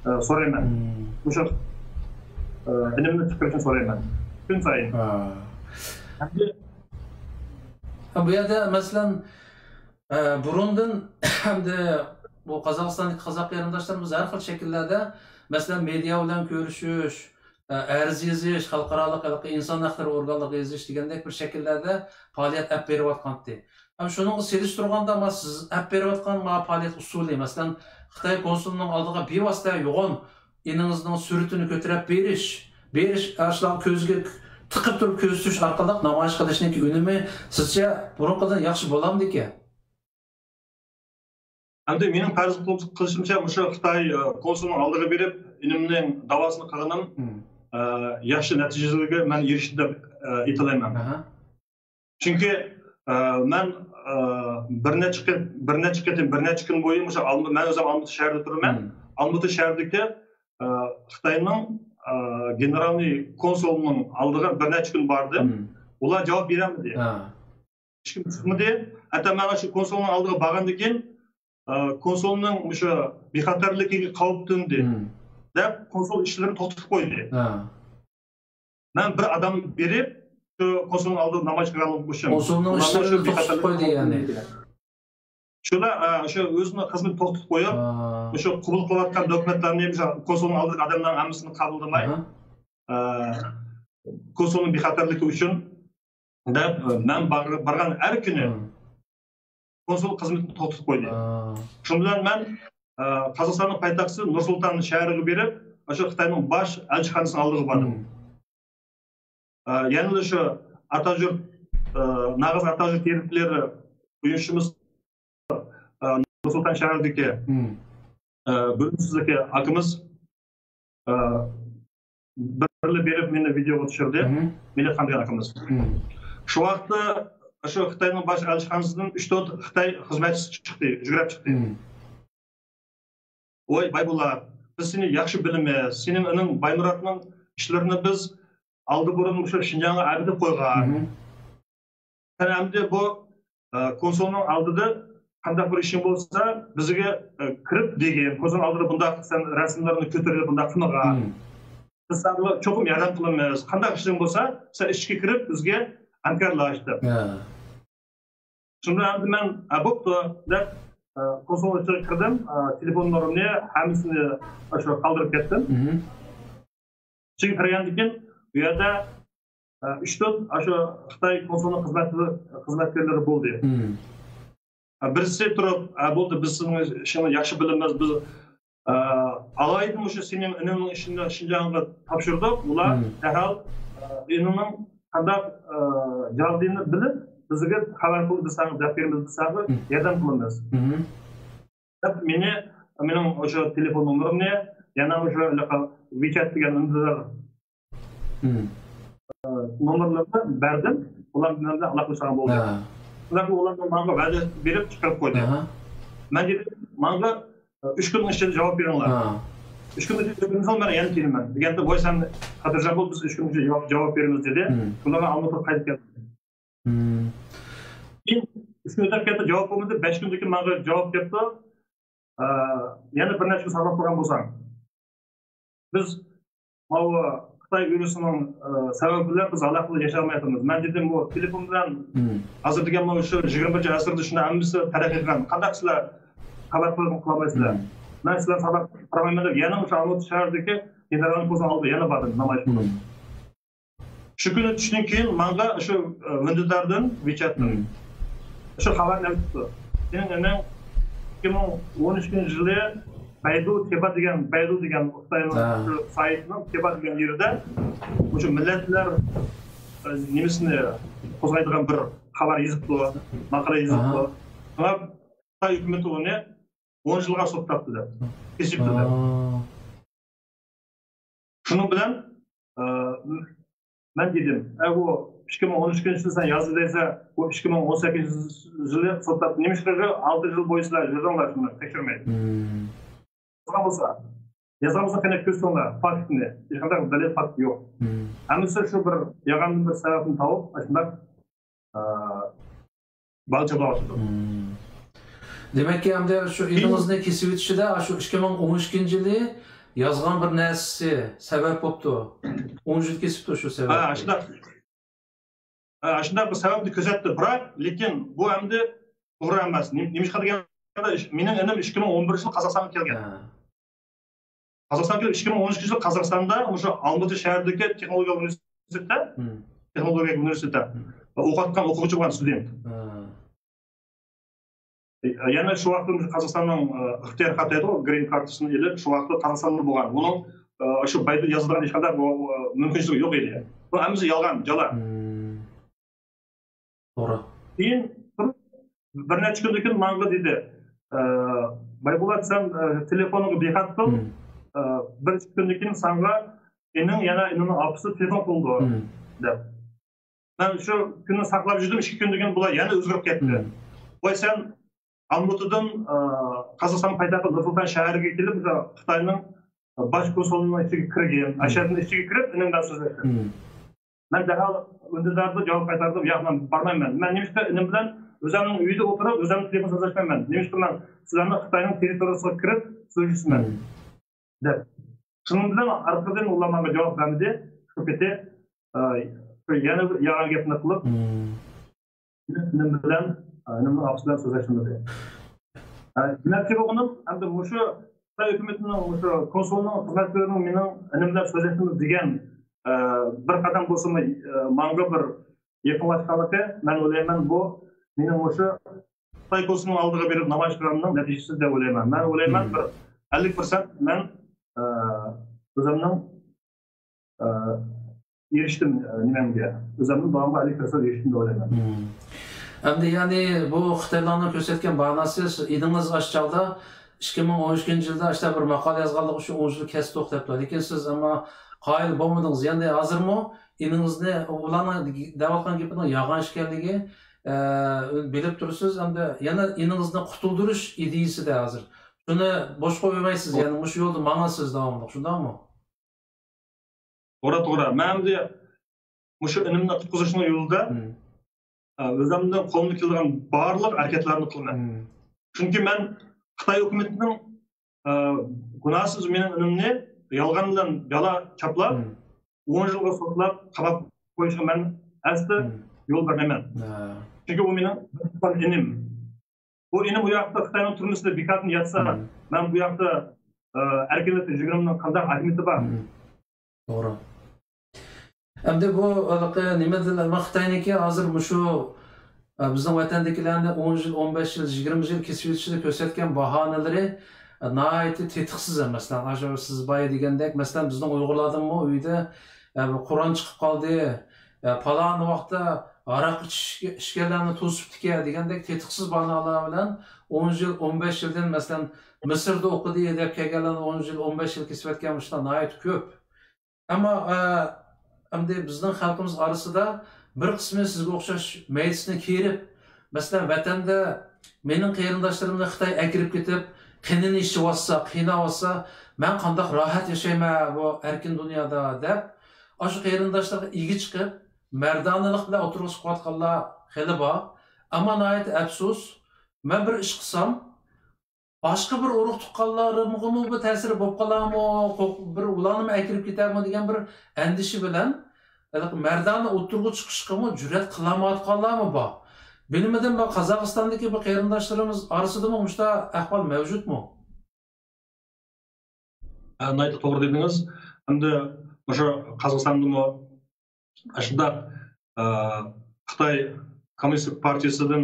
ئە، سورايمەن. مۇشۇ، ئە، ئىنىمنى چىقىرىشنى سورايمەن. كۈن سايىن. ھە. ئەمدى ھە، بۇ يەردە، مەسىلەن، ئە، بۇرۇندىن ھەمدە بۇ قازاقىستاندىكى قازاق قېرىنداشلىرىمىز ھەر خىل شەكىللەردە، مەسىلەن، مېدىيا بىلەن كۆرۈشۈش، ئە، ئەرز يېزىش، خەلقئارالىق ھېلىقى ئىنسان ھەقلىرى ئورگانلىرىغا يېزىش دېگەندەك بىر شەكىللەردە پائالىيەت ئەپ بېرىۋاتقانتى. ھەم شۇنىڭغا سېلىشتۇرغاندا، ما سىز ئەپ بېرىۋاتقان ما پائالىيەت ئۇسۇلى، مەسىلەن، خىتاي كونسۇلىنىڭ ئالدىغا بىۋاسىتە يوغان ئىنىڭىزنىڭ سۈرىتىنى كۆتۈرۈپ بېرىش، بېرىش، ئاشۇلارغا كۆزگە تىقىپ تۇرۇپ كۆزىتىش ئارقىلىق نامايىش قىلىشنىڭكى ئۈنۈمى سىزچە بۇرۇنقىدىن ياخشى بولامدىكەن؟ ئەمدى مېنىڭ پەرەز قىلىشىمچە، مۇشۇ خىتاي، ئە، كونسۇلىنىڭ ئالدىغا بېرىپ، ئىنىمنىڭ داۋاسىنى قىلغىنىم، ئە، ياخشى نەتىجىلەرگە مەن ئېرىشتىم دەپ، ئە، ئېيتالايمەن. چۈنكى، ئە، مەن، ئە، بىر نەچچە قېت-، بىر نەچچە قېتىم، بىر نەچچە كۈن بويى مۇشۇ ئالما-، مەن ئۆزۈم ئالمۇتا شەھىرىدە تۇرىمەن. ئالمۇتا شەھىرىدىكى، ئە، خىتاينىڭ، ئە، گېنېرالنىي كونسۇلىنىڭ ئالدىغا بىر نەچچە كۈن باردىم. ئۇلار جاۋاب بېرەلمىدى. ھېچكىم چىقمىدى. ھەتتا مەن شۇ كونسۇلنىڭ ئالدىغا بارغاندىن كېيىن، ئە، كونسۇلنىڭ مۇشۇ بىخەتەرلىكىگە قەۋپ تۆندى دەپ، كونسۇل ئىشلىرىنى توختىتىپ قويدى. مەن بىر ئادام بېرىپ، شۇ كونسۇلنىڭ ئالدىدا نامايىش قىلغانلىقىم ئۈچۈن كونسۇلنىڭ ئىشلىرىنى توختىتىپ قويدى، يەنى. شۇلار، ئە، شۇ ئۆزىنىڭ خىزمىتىنى توختىتىپ قويۇپ، شۇ قوبۇل قىلىۋاتقان دوكۇمېنتلارنى، شۇ كونسۇلنىڭ ئالدىدىكى ئادەملەرنىڭ ھەممىسىنى قابۇللىماي، ئە، كونسۇلنىڭ بىخەتەرلىكى ئۈچۈن دەپ، مەن بار-، بارغان ھەر كۈنى كونسۇل خىزمىتىنى توختىتىپ قويدى. شۇنىڭ بىلەن مەن، ئە، قازاقىستاننىڭ پايتەختى نۇرسۇلتان شەھىرىگە بېرىپ، ئاشۇ خىتاينىڭ باش ئەلچىخانىسىنىڭ ئالدىغا باردىم. ئە، يەنىلا شۇ ئاتاجۇرت، ئە، ناغىز ئاتاجۇرت يېرىكلىرى ئۇيۇشمىسى، ئە، نۇرسۇلتان شەھىرىدىكى، ئە، بۆلۈمچىسىدىكى ئاكىمىز، ئە، بىرلا بېرىپ مېنى ۋىدېئوغا چۈشۈردى. مىللەت خان دېگەن ئاكىمىز. شۇ ۋاقىتتا شۇ خىتاينىڭ باش ئەلچىخانىسىدىن ئۈچ تۆت خىتاي خىزمەتچىسى چىقتى، يۈگرەپ چىقتى. ۋاي بايبۇلا، بىز سېنى ياخشى بىلىمىز، سېنىڭ ئىنىڭ بايمۇراتنىڭ ئىشلىرىنى بىز ئالدى بۇرۇن مۇشۇ شىنجاڭغا ئەۋېتىپ قويغان. سەن ئەمدى بۇ، ئە، كونسۇلنىڭ ئالدىدا قانداق بىر ئىشىڭ بولسا، بىزگە، ئە، كىرىپ دېگىن. كونسۇلنىڭ ئالدىدا بۇنداق سەن رەسىملەرنى كۆتۈرۈپ بۇنداق قىلمىغان. بىز ساڭا چوقۇم ياردەم قىلىمىز. قانداق ئىشىڭ بولسا، سەن ئىچكە كىرىپ بىزگە ھەمكارلاش دەپ. شۇندا ئەمدى مەن، «ھە، بوپتۇ» دەپ، ئە، كونسۇلنىڭ ئىچىگە كىردىم. ئە، تېلېفون نومۇرىنى ھەممىسىنى ئاشۇ قالدۇرۇپ كەتتىم. ئىچىگە كىرگەندىن كېيىن بۇ يەردە، ئە، ئۈچ تۆت ئاشۇ خىتاي كونسۇلنىڭ خىزمەتچىلىرى، خىزمەتكارلىرى بولدى. ئە، بىرسى تۇرۇپ، «ئە، بولدى، بىز سىزنىڭ ئىشىڭىزنى ياخشى بىلىمىز، بىز، ئە، ئالايىتەن مۇشۇ سېنىڭ ئىنىڭنىڭ ئىشىنى شىنجاڭغا تاپشۇردۇق.» ئۇلار دەرھال، ئە، ئىنىنىڭ قانداق، ئە، جاۋابىنى بىلىپ، بىزگە خەۋەر قىلىپ، «بىز ساڭا دەپ بېرىمىز، بىز ساڭا ياردەم قىلىمىز» دەپ، مېنى، مېنىڭ ئاشۇ تېلېفون نومۇرۇمنى، يەنە ئاشۇ ھېلىقى ۋىچەت دېگەن ئۈندىدار، ئە، نومۇرلىرىنى بەردىم. ئۇلار مەن بىلەن ئالاقىلىشىدىغان بولدى. شۇنداق ئۇلار ماڭا ۋەدە بېرىپ چىقىرىپ قويدى. مەن دېدىم، ماڭا، ئە، «ئۈچ كۈننىڭ ئىچىدە جاۋاب بېرىڭلار. ئۈچ كۈننىڭ ئىچىدە جاۋاب بەرمىسەڭ، مەن يەنە كېلىمەن» دېگەندە، «ۋاي، سەن خاتىرجەم بول، بىز ئۈچ كۈننىڭ ئىچىدە جاۋاب، جاۋاب بېرىمىز» دېدى. شۇندا مەن ئالمۇتىغا قايتىپ كەلدىم. كېيىن ئۈچ كۈن ئۆتۈپ كەتتى، جاۋاب بولمىدى. بەش كۈندىن كېيىن ماڭا جاۋاب كەپتۇ. ئە، يەنە بىر نەچچە كۈن ساقلاپ قالغان بولساڭ، بىز ماۋۇ خىتاي ۋىرۇسىنىڭ، ئە، سەۋەبى بىلەن بىز ھالاك بولۇپ ياشىيالمايۋاتىمىز. مەن دېدىم، بۇ تېلېفون بىلەن ھازىر دېگەن ماۋۇ شۇ يىگىرمە بىرىنچى ئەسىردە شۇنداق ھەممىسى تەرەققىي قىلغان. قانداق سىلەر خەۋەر قىلالمايسىلەر؟ مەن سىلەرنى خەۋەر قىلالمايمەن دەپ يەنە مۇشۇ ئالمۇتا شەھىرىدىكى گېنېرالنىڭ كونسۇلىنىڭ ئالدىغا يەنە باردىم، نامايىش قىلدىم. شۇ كۈنى چۈشتىن كېيىن ماڭا شۇ، ئە، ۋىندىداردىن، ۋىچەتتىن شۇ خەۋەرنى ئەۋېتىپتۇ. سېنىڭ ئىنىڭ ئىككى مىڭ ئون ئۈچىنچى يىلى بەيدۇ تېبا دېگەن، بەيدۇ دېگەن خىتاينىڭ شۇ سايتىنىڭ تېبا دېگەن يېرىدە مۇشۇ مىللەتلەر، ئە، نېمىسىنى قوزغايدىغان بىر خەۋەر يېزىپتۇ، ماقالە يېزىپتۇ. شۇڭا خىتاي ھۆكۈمىتى ئۇنى ئون يىلغا سوتلاپتۇ دەپ، كېسىپتۇ دەپ. شۇنىڭ بىلەن، ئە، مەن دېدىم، ئە، بۇ ئىككى مىڭ ئون ئۈچىنچى يىلى سەن يازدى دەيسەن، بۇ ئىككى مىڭ ئون سەككىزىنچى يىلى سوتلاپ، نېمىشقا ئالتە يىل بويىچە يۈردۈڭلار شۇنى تەكشۈرمەي؟ يازغان بولسا، يازغان بولسا قېنى كۆرسىتىڭلار فاكتنى. ھېچقانداق دەلىل، فاكت يوق. ھەممىسى شۇ بىر يالغاندىن بىر سەۋەبنى تاپىپ، ئاشۇنداق، ئە، بالا چاپلاۋاتىدۇ. دېمەككى، ئەمدى شۇ ئىنىڭىزنى كېسىۋېتىشىدە شۇ ئىككى مىڭ ئون ئىككىنچى يىلى يازغان بىر نەرسىسى سەۋەب بوپتۇ. ئون يىل كېسىپتۇ شۇ سەۋەب. ھە، ئاشۇنداق. ھە، ئاشۇنداق بىر سەۋەبنى كۆرسەتتى. بىراق، لېكىن بۇ ئەمدى توغرا ئەمەس. نېم-، نېمىشقا دېگەندە، ئىش-، مېنىڭ ئىنىم ئىككى مىڭ ئون بىرىنچى يىلى قازاقىستانغا كەلگەن. ھە. قازاقىستانغا كېلىپ، ئىككى مىڭ ئون ئىككىنچى يىلى قازاقىستاندا مۇشۇ ئالمۇتى شەھىرىدىكى تېخنولوگىيە ئۇنىۋېرسىتېتتا، تېخنولوگىيە ئۇنىۋېرسىتېتىدا ئوقۇۋاتقان ئوقۇغۇچى بولغان، ستۇدېنت. يەنە شۇ ۋاقىتتا مۇشۇ قازاقىستاننىڭ، ئە، ئىختىيار خاتى دەيدىغۇ، گرىن كارتىسىنى ئېلىپ، شۇ ۋاقىتتا قازاقىستاندا بولغان. ئۇنىڭ، ئە، شۇ بايدا يازىدىغان ھېچقانداق بۇ، ئە، مۇمكىنچىلىكى يوق ئىدى. بۇ ھەممىسى يالغان، جالا. توغرا. كېيىن بىر نەچچە كۈندىن كېيىن ماڭا دېدى، ئە، بايبولات، سەن، ئە، تېلېفونۇڭغا دىققەت قىل. ئە، بىر ئىككى كۈندىن كېيىن ساڭا ئىنىڭ، يەنە ئىنىڭنىڭ ئاپىسى تېلېفون قىلىدۇ، دەپ. مەن شۇ كۈننى ساقلاپ يۈردۈم، ئىككى كۈندىن كېيىن بۇلار يەنە ئۆزگىرىپ كەتتى. ۋاي، سەن ئالمۇتىدىن، ئە، قازاقىستان پايتەختى نۇرسۇلتان شەھىرىگە كېلىپ، مۇشۇ خىتاينىڭ باش كونسۇلىنىڭ ئىچىگە كىرگىن، ئاشۇ يەردىن ئىچىگە كىرىپ، ئىنىڭ بىلەن سۆزلەشكىن. مەن دەرھال ئۈندىداردا جاۋاب قايتاردىم، ياق، مەن بارمايمەن. مەن نېمىشقا ئىنىم بىلەن ئۆزۈمنىڭ ئۆيىدە ئولتۇرۇپ، ئۆزۈمنىڭ تېلېفون سۆزلەشمەيمەن؟ نېمىشقا مەن سىلەرنىڭ خىتاينىڭ تېررىتورىيىسىغا كىرىپ سۆزلىشىمەن؟ دەپ. شۇنىڭ بىلەن ئارقىدىن ئۇلار ماڭا جاۋاب بەرمىدى. شۇ پېتى، ئە، يەنە بىر يالغان گەپنى قىلىپ، ئىنىم بىلەن، ئە، ئىنىمنىڭ ئاپىسى بىلەن سۆزلەشمىدى. ئە، دېمەكچى بولغىنىم، ئەمدى مۇشۇ خىتاي ھۆكۈمىتىنىڭ، مۇشۇ كونسۇلنىڭ خىزمەتكارلىرىنىڭ مېنىڭ ئىنىم بىلەن سۆزلەشمىدى دېگەن، ئە، بىر قەدەم بولسىمۇ، ئە، ماڭا بىر يېقىنلاشقانلىقى، مەن ئويلايمەن، بۇ مېنىڭ مۇشۇ خىتاي كونسۇلىنىڭ ئالدىغا بېرىپ نامايىش قىلغىنىمنىڭ نەتىجىسى دەپ ئويلايمەن. مەن ئويلايمەن، بىر ئەللىك پىرسەنت مەن، ئە، ئۆزۈمنىڭ، ئە، ئېرىشتىم، ئە، نېمەمگە، ئۆزۈمنىڭ داۋامغا ئەللىك پىرسەنت ئېرىشتىم دەپ ئويلايمەن. ئەمدى، يەنى، بۇ خىتايلارنىڭ كۆرسەتكەن باھانىسى، ئىنىڭىز ئاشۇ چاغدا ئىككى مىڭ ئون ئۈچىنچى يىلدا ئاشۇنداق بىر ماقالە يازغانلىقى ئۈچۈن ئون يىل كەستۇق دەپتۇ. لېكىن سىز ئەمما قايىل بولمىدىڭىز. يەنى ھازىرمۇ ئىنىڭىزنى، ئۇلارنىڭ دەۋاتقان گېپىنىڭ يالغان ئىكەنلىكى، ئە، بىلىپ تۇرىسىز، ئەمدى يەنە ئىنىڭىزنى قۇتۇلدۇرۇش ئىدىيىسىدە ھازىر. شۇنى بوش قويمايسىز، يەنى مۇشۇ يولدا ماڭىسىز داۋاملىق، شۇنداقمۇ؟ توغرا، توغرا. مەن ئەمدى مۇشۇ ئىنىمنى قۇتقۇزۇشنىڭ يولىدا، ئە، ئۆزۈمدىن قولۇمدىن كېلىدىغان بارلىق ھەرىكەتلەرنى قىلىمەن. چۈنكى مەن خىتاي ھۆكۈمىتىنىڭ، ئە، گۇناھسىز مېنىڭ ئىنىمنى يالغان بىلەن يالا چاپلاپ، ئون يىلغا سوتلاپ، قاماپ قويۇشىغا مەن ئەسلى يول بەرمەيمەن. چۈنكى ئۇ مېنىڭ تۇغقان ئىنىم. بۇ ئىنىم ئۇ ياقتا خىتاينىڭ تۈرمىسىدە بىكاردىن ياتسا، مەن بۇ ياقتا، ئە، ئەركىنلىكتە يۈرگىنىمنىڭ قانداق ئەھمىيىتى بار؟ توغرا. ئەمدى بۇ ھېلىقى نېمە دېدىلەر؟ خىتاينىڭكى ھازىر مۇشۇ، ئە، بىزنىڭ ۋەتەندىكىلەرنى ئون يىل، ئون بەش يىل، يىگىرمە يىل كېسىۋېتىشىدە كۆرسەتكەن باھانىلىرى، ئە، ناھايىتى تېتىقسىز. مەسىلەن، ئاشۇ سىز بايا دېگەندەك، مەسىلەن، بىزنىڭ ئۇيغۇرلاردىنمۇ ئۆيدە، ئە، بىر قورئان چىقىپ قالدى، ئە، پالان ۋاقىتتا ھاراق ئىچىش-، ئىچكەنلەرنى توسۇپتىكەن دېگەندەك تېتىقسىز باھانىلەر بىلەن ئون يىل، ئون بەش يىلدىن، مەسىلەن، مىسىردا ئوقۇدى دەپ كەلگەنلەرنى ئون يىل، ئون بەش يىل كېسىۋەتكەن مۇشۇنداق ناھايىتى كۆپ. ئەمما، ئە، ئەمدى بىزنىڭ خەلقىمىز ئارىسىدا بىر قىسمى سىزگە ئوخشاش مەيدىسىنى كېرىپ، مەسىلەن، ۋەتەندە مېنىڭ قېرىنداشلىرىمنى خىتاي ئەكىرىپ كېتىپ، قېنىنى ئىچىۋاتسا، قىيناۋاتسا، مەن قانداق راھەت ياشايمەن بۇ ئەركىن دۇنيادا دەپ، ئاشۇ قېرىنداشلىرىغا ئىگە چىقىپ، مەردانىلىق بىلەن ئوتتۇرىغا چىقىۋاتقانلار خېلى بار. ئەمما ناھايىتى ئەپسۇس، مەن بىر ئىش قىلسام، باشقا بىر ئۇرۇق تۇغقانلىرىمغىمۇ بۇ تەسىر بولۇپ قالارمۇ، بىر ئۇلارنىمۇ ئەكىرىپ كېتەرمۇ دېگەن بىر ئەندىشە بىلەن، ھېلىقى مەردانە ئوتتۇرىغا چىقىشقىمۇ جۈرئەت قىلالمايۋاتقانلارمۇ بار. بىلمىدىم، مەن قازاقىستاندىكى بۇ قېرىنداشلىرىمىز ئارىسىدىمۇ مۇشۇنداق ئەھۋال مەۋجۇتمۇ؟ ھە، ناھايىتى توغرا دېدىڭىز. ئەمدى مۇشۇ قازاقىستاندىمۇ ئاشۇنداق، ئە، خىتاي كوممۇنىستىك پارتىيىسىدىن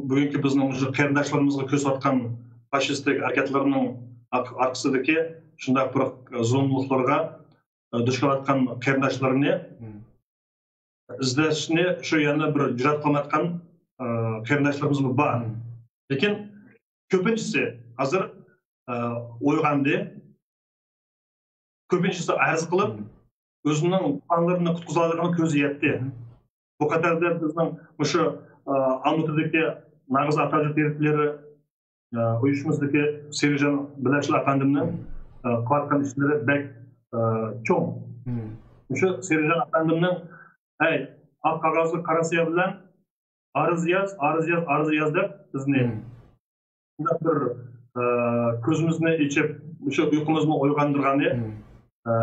بۈگۈنكى بىزنىڭ مۇشۇ قېرىنداشلىرىمىزغا كۆرسىتىۋاتقان فاشىستىك ھەرىكەتلىرىنىڭ ئارق-، ئارقىسىدىكى شۇنداق بىر زۇلۇملۇقلارغا، ئە، دۇچ كېلىۋاتقان قېرىنداشلىرىنى ئىزدەشنى شۇ يەنە بىر جۈرئەت قىلمايۋاتقان، ئە، قېرىنداشلىرىمىزمۇ بار. لېكىن كۆپىنچىسى ھازىر، ئە، ئويغاندى. كۆپىنچىسى ئەرز قىلىپ، ئۆزىنىڭ تۇغقانلىرىنى قۇتقۇزالىغىنى كۆزى يەتتى. بۇ قەدەردە بىزنىڭ مۇشۇ، ئە، ئالمۇتىدىكى ناغىز ئاتاجۇت يىگىتلىرى، ئە، ئۇيۇشمىسىدىكى سېرىجان بىلەشلا ئەپەندىمنىڭ، ئە، قىلىۋاتقان ئىشلىرى بەك، ئە، چوڭ. مم. مۇشۇ سېرىجان ئەپەندىمنىڭ، ھەي، ئاق قەغەزلىك قارا سىيا بىلەن ئارىزى ياز، ئارىزى ياز، ئارىزى ياز دەپ بىزنى مم. شۇنداق بىر، ئە، كۆزىمىزنى ئېچىپ، مۇشۇ ئۇيقۇمىزنى ئويغاندۇرغىنى، مم. ئە،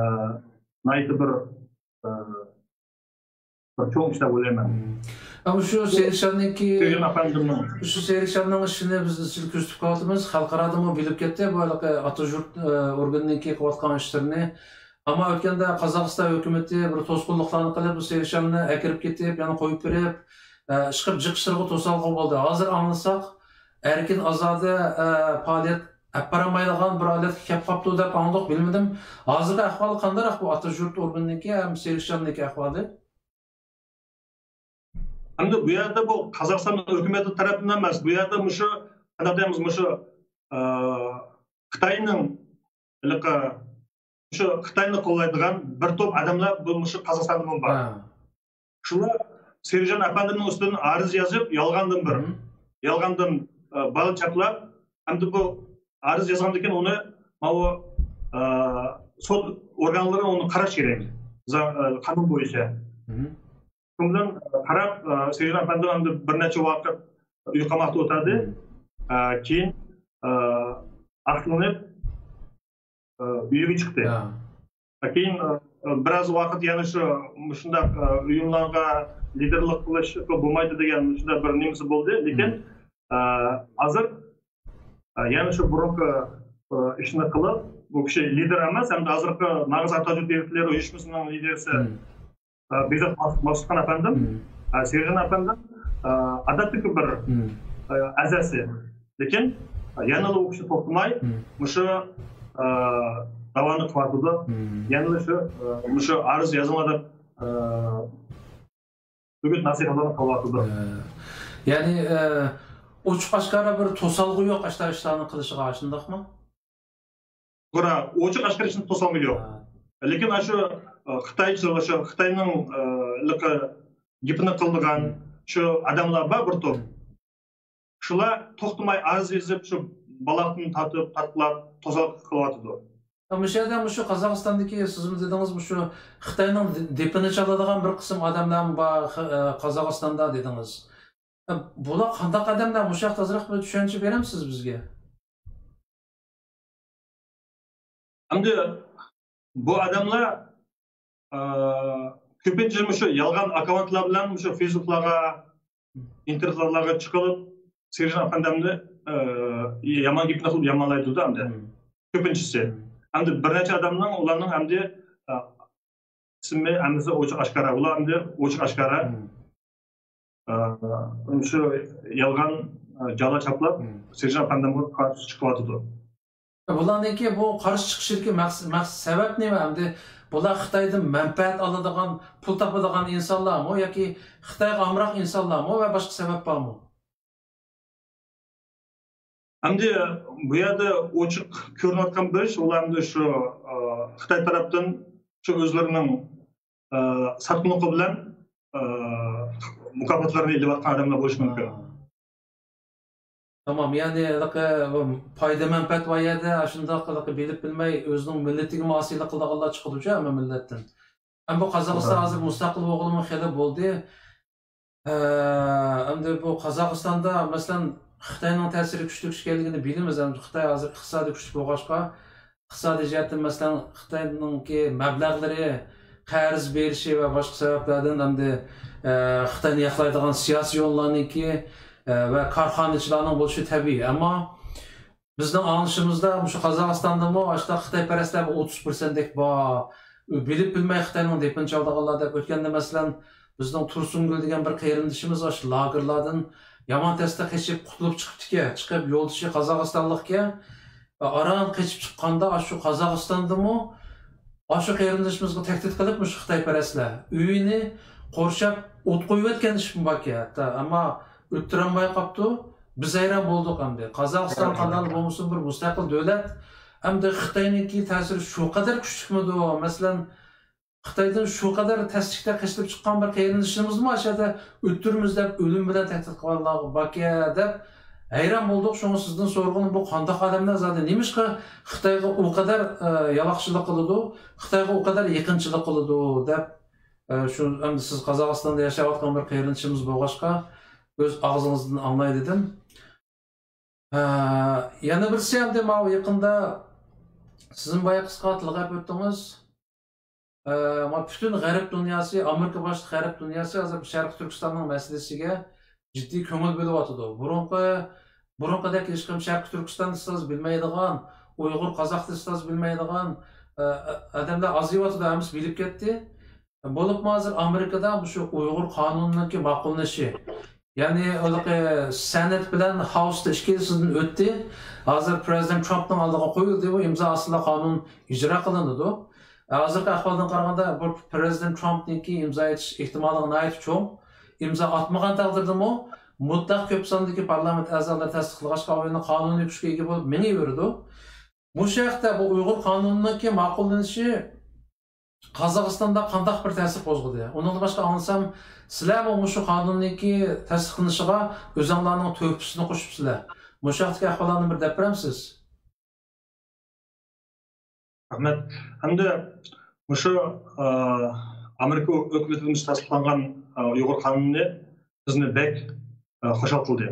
ناھايىتى بىر، ئە، بىر چوڭ ئىش دەپ ئويلايمەن. مم. ئەمما شۇ سېرىشاننىڭكى، سېرىشان ئەپەندىمنىڭ. شۇ سېرىشاننىڭ ئىشىنى بىز ئىزچىل كۆزىتىپ كېلىۋاتىمىز. خەلقئارادىمۇ بىلىپ كەتتى بۇ ھېلىقى ئاتاجۇرت، ئە، ئورگىنىنىڭكى قىلىۋاتقان ئىشلىرىنى. ئەمما ئۆتكەندە قازاقىستان ھۆكۈمىتى بىر توسقۇنلۇقلارنى قىلىپ، بۇ سېرىشاننى ئەكىرىپ كېتىپ، يەنە قويۇپ بېرىپ، ئە، ئىشقىلىپ جىق ئىشلىرىغا توسالغۇ بولدى. ھازىر ئاڭلىساق، ئەركىن ئازادە، ئە، پائالىيەت ئەپ بارالمايدىغان بىر ھالەتكە كەپ قاپتۇ دەپ ئاڭلىدۇق. بىلمىدىم، ھازىرقى ئەھۋالى قانداق بۇ ئاتاجۇرت ئورگىنىنىڭكى ھەم سېرىشاننىڭكى ئەھۋالى؟ ئەمدى بۇ يەردە بۇ قازاقىستان ھۆكۈمىتى تەرەپىدىن ئەمەس، بۇ يەردە مۇشۇ، قانداق دەيمىز، مۇشۇ، ئە، خىتاينىڭ ھېلىقى، مۇشۇ خىتاينى قوللايدىغان بىر توپ ئادەملەر بۇ مۇشۇ قازاقىستاندىمۇ بار. ھە. شۇلار سېرىجان ئەپەندىمنىڭ ئۈستىدىن ئارىزە يازىپ، يالغاندىن بىر، مم. يالغاندىن، ئە، بالا چاپلاپ، ئەمدى بۇ ئارىزە يازغاندىن كېيىن ئۇنى ماۋۇ، ئە، سوت ئورگانلىرى ئۇنى قاراش كېرەك. زا-، ئە، قانۇن بويىچە. مم. شۇنىڭ بىلەن، ئە، قاراپ، ئە، سېرىجان ئەپەندىم ئەمدى بىر نەچچە ۋاقىت ئۆي قاماقتا ئولتۇردى. مم. ئە، كېيىن، ئە، ئاقلىنىپ، ئە، ئۆيىگە چىقتى. ھە. كېيىن، ئە، بىراز ۋاقىت يەنە شۇ، مۇشۇنداق، ئە، ئۇيۇملارغا لىدېرلىق قىلىش بولمايدۇ دېگەن شۇنداق بىر نېمىسى بولدى. لېكىن، مم. ئە، ھازىر، ئە، يەنە شۇ بۇرۇنقى، ئە، ئىشنى قىلىپ، بۇ كىشى لىدېر ئەمەس، ھەمدە ھازىرقى ناغىز ئاتاجۇت يىگىتلىرى ئۇيۇشمىسىنىڭ لىدېرى، مم. ئە، بېيزات ماس-، ماسلىخان ئەپەندىم، مم. ئە، سېرىجان ئەپەندىم، ئە، ئادەتتىكى بىر، مم. ئە، ئەزاسى. لېكىن، ئە، يەنىلا ئۇ كىشى توختىماي، مم. مۇشۇ، ئە، داۋانى قىلىۋاتىدۇ. مم. يەنىلا شۇ، ئە، مۇشۇ ئارىزە يازىڭلار دەپ، ئە، ئۈگۈت نەسىھەتلەرنى قىلىۋاتىدۇ. ئە، يەنى، ئە، ئوچۇق ئاشكارا بىر توسالغۇ يوق ئاشۇنداق ئىشلارنى قىلىشىغا، شۇنداقمۇ؟ توغرا، ئوچۇق ئاشكارا ئىشنى توسالغۇ يوق. ھە. لېكىن ئاشۇ، ئە، خىتايچىلار، شۇ خىتاينىڭ، ئە، ھېلىقى گېپىنى قىلىدىغان شۇ ئادەملەر بار بىر توپ. شۇلار توختىماي ئارىزە يېزىپ، شۇ بالاقتىن تارتىپ، تارتقىلاپ، توسالغۇ قىلىۋاتىدۇ. مۇشۇ يەردە مۇشۇ قازاقىستاندىكى، سىزمۇ دېدىڭىز، مۇشۇ خىتاينىڭ دېپىنى چالىدىغان بىر قىسىم ئادەملەرمۇ بار، خ-، ئە، قازاقىستاندا دېدىڭىز. ئە، بۇلار قانداق ئادەملەر؟ مۇشۇ ھەقتە ئازراق بىر چۈشەنچە بېرەمسىز بىزگە؟ ئەمدى بۇ ئادەملەر، ئە، كۆپىنچە مۇشۇ يالغان ئاككاۋونتلار بىلەن مۇشۇ فېيسبۇكلارغا، ئىنتېرنېتلارغا چىقىرىپ، سېرىجان ئەپەندىمنى، ئە، يامان گېپىنى قىلىپ يامانلايدۇ-دە ئەمدى. مم. كۆپىنچىسى. مم. ئەمدى بىر نەچچە ئادەمنىڭ، ئۇلارنىڭ ئەمدى، ئە، ئىسمى ھەممىسى ئوچۇق ئاشكارا. ئۇلار ئەمدى ئوچۇق ئاشكارا. مم. ئە، مۇشۇ يالغان، ئە، جالا چاپلاپ، مم. سېرىجان ئەپەندىمگە قارشى چىقىۋاتىدۇ. بۇلارنىڭكى بۇ قارشى چىقىشىدىكى مەقس-، مەقس-، سەۋەب نېمە؟ ئەمدى بۇلار خىتايدىن مەنپەئەت ئالىدىغان، پۇل تاپىدىغان ئىنسانلارمۇ ياكى خىتايغا ئامراق ئىنسانلارمۇ ۋە باشقا سەۋەب بارمۇ؟ ئەمدى بۇ يەردە ئوچۇق كۆرۈنۈۋاتقان بىر ئىش، ئۇلار ئەمدى شۇ، ئە، خىتاي تەرەپتىن شۇ ئۆزلىرىنىڭ، ئە، ساتقىنلىقى بىلەن، ئە، مۇكاپاتلارنى ئېلىۋاتقان ئادەملەر بولۇشى مۇمكىن. ھا. تامام، يەنى ھېلىقى پايدا مەنپەئەت بار يەردە ئاشۇنداق ھېلىقى بىلىپ بىلمەي ئۆزىنىڭ مىللىتىگىمۇ ئاسىيلىق قىلىدىغانلار چىقىدۇچۇ ھەممە مىللەتتىن. ھەم بۇ قازاقىستان ھا. ھازىر مۇستەقىل بولغىلىمۇ خېلى بولدى. ئە، ئەمدى بۇ قازاقىستاندا، مەسىلەن، خىتاينىڭ تەسىرى كۈچلۈك ئىكەنلىكىنى بىلىمىز. ئەمدى خىتاي ھازىر ئىقتىسادىي كۈچلۈك بولغاچقا، ئىقتىسادىي جەھەتتىن، مەسىلەن، خىتاينىڭكى مەبلەغلىرى، قەرز بېرىشى ۋە باشقا سەۋەبلەردىن ئەمدى، ئە، خىتاينى ياقلايدىغان سىياسىي يوللارنىڭكى، ئە، ۋە كارخانىچىلارنىڭ بولۇشى تەبىئىي. ئەمما بىزنىڭ ئاڭلىشىمىزدا، مۇشۇ قازاقىستاندىمۇ ئاشۇنداق خىتايپەرەسلەر بىر ئوتتۇز پىرسەنتتەك بار. بىلىپ بىلمەي خىتاينىڭ دېپىنى چالىدىغانلار دەپ ئۆتكەندە، مەسىلەن، بىزنىڭ تۇرسۇنگۈل دېگەن بىر قېرىندىشىمىز ئاشۇ لاگېرلاردىن يامان تەستە قېچىپ قۇتۇلۇپ چىقىپتىكەن. چىقىپ يولدىشى قازاقىستانلىقكەن. ئاران قېچىپ چىققاندا ئاشۇ قازاقىستاندىمۇ ئاشۇ قېرىندىشىمىزغا تەھدىت قىلىپ، مۇشۇ خىتايپەرەسلەر ئۆيىنى قورشاپ ئوت قويۇۋەتكەن ئىشمۇ باركەن ھەتتا. ئەمما ئۆتتۈرەلمەي قاپتۇ. بىز ھەيران بولدۇق ئەمدى. قازاقىستان قانداق بولمىسۇن، بىر مۇستەقىل دۆلەت. ئەمدى خىتاينىڭكى تەسىرى شۇ قەدەر كۈچلۈكمىدۇ؟ مەسىلەن، خىتايدىن شۇ قەدەر تەسلىكتە قېچىلىپ چىققان بىر قېرىندىشىمىزمۇ ئاشۇ يەردە ئۆلتۈرىمىز دەپ، ئۆلۈم بىلەن تەھدىت قىلغانلار باركەن دەپ ھەيران بولدۇق. شۇڭا سىزدىن سورىغىنىم، بۇ قانداق ئادەملەر زادى؟ نېمىشقا خىتايغا ئۇ قەدەر، ئە، يالاقچىلىق قىلىدۇ، خىتايغا ئۇ قەدەر يېقىنچىلىق قىلىدۇ دەپ، ئە، شۇ ئەمدى سىز قازاقىستاندا ياشاۋاتقان بىر قېرىندىشىمىز بولغاچقا، ئۆز ئاغزىڭىزدىن ئاڭلاي دېدىم. ئە، يەنە بىرسى ئەمدى ماۋۇ يېقىندا سىزمۇ بايا قىسقا تىلغا ئېلىپ ئۆتتىڭىز. ئە، ما پۈتۈن غەرب دۇنياسى، ئامېرىكا باشلىق غەرب دۇنياسى ھازىر شەرقىي تۈركىستاننىڭ مەسىلىسىگە جىددىي كۆڭۈل بۆلۈۋاتىدۇ. بۇرۇنقى، بۇرۇنقىدەك ھېچكىم شەرقىي تۈركىستان دېسىڭىز بىلمەيدىغان، ئۇيغۇر، قازاق دېسىڭىز بىلمەيدىغان، ئە، ئە، ئادەملەر ئازىيىۋاتىدۇ، ھەممىسى بىلىپ كەتتى. بولۇپمۇ ھازىر ئامېرىكىدا مۇشۇ ئۇيغۇر قانۇنىنىڭكى ماقۇللىنىشى، يەنى ھېلىقى سېنات بىلەن ھاوستا ئىككىلىسىدىن ئۆتتى. ھازىر پرېزىدېنت ترامپنىڭ ئالدىغا قويۇلدى، بۇ ئىمزا ئاستىدا قانۇن ئىجرا قىلىنىدۇ. ھازىرقى ئەھۋالدىن قارىغاندا، بۇ پرېزىدېنت ترامپنىڭكى ئىمزا ئېتىش ئېھتىماللىقى ناھايىتى چوڭ. ئىمزا ئاتمىغان تەقدىردىمۇ مۇتلەق كۆپ ساندىكى پارلامېنت ئەزالىرى تەستىقلىغاچقا، ئۇ يەنە قانۇنىي كۈچكە ئىگە بولۇپ مېڭىۋېرىدۇ. مۇشۇ ھەقتە بۇ ئۇيغۇر قانۇنىنىڭكى ماقۇللىنىشى قازاقىستاندا قانداق بىر تەسىر قوزغىدى؟ ئۇنىڭدىن باشقا ئاڭلىسام، سىلەرمۇ مۇشۇ قانۇننىڭكى تەستىقلىنىشىغا ئۆزۈڭلارنىڭ تۆھپىسىنى قوشۇپسىلەر. مۇشۇ ھەقتىكى ئەھۋاللارنى بىر دەپ بېرەمسىز؟ رەھمەت. ھەمدە مۇشۇ، ئا، ئامېرىكا ھۆكۈمىتىدىن تەستىقلانغان، ئا، ئۇيغۇر قانۇنى بىزنى بەك، ئا، خۇشال قىلدى.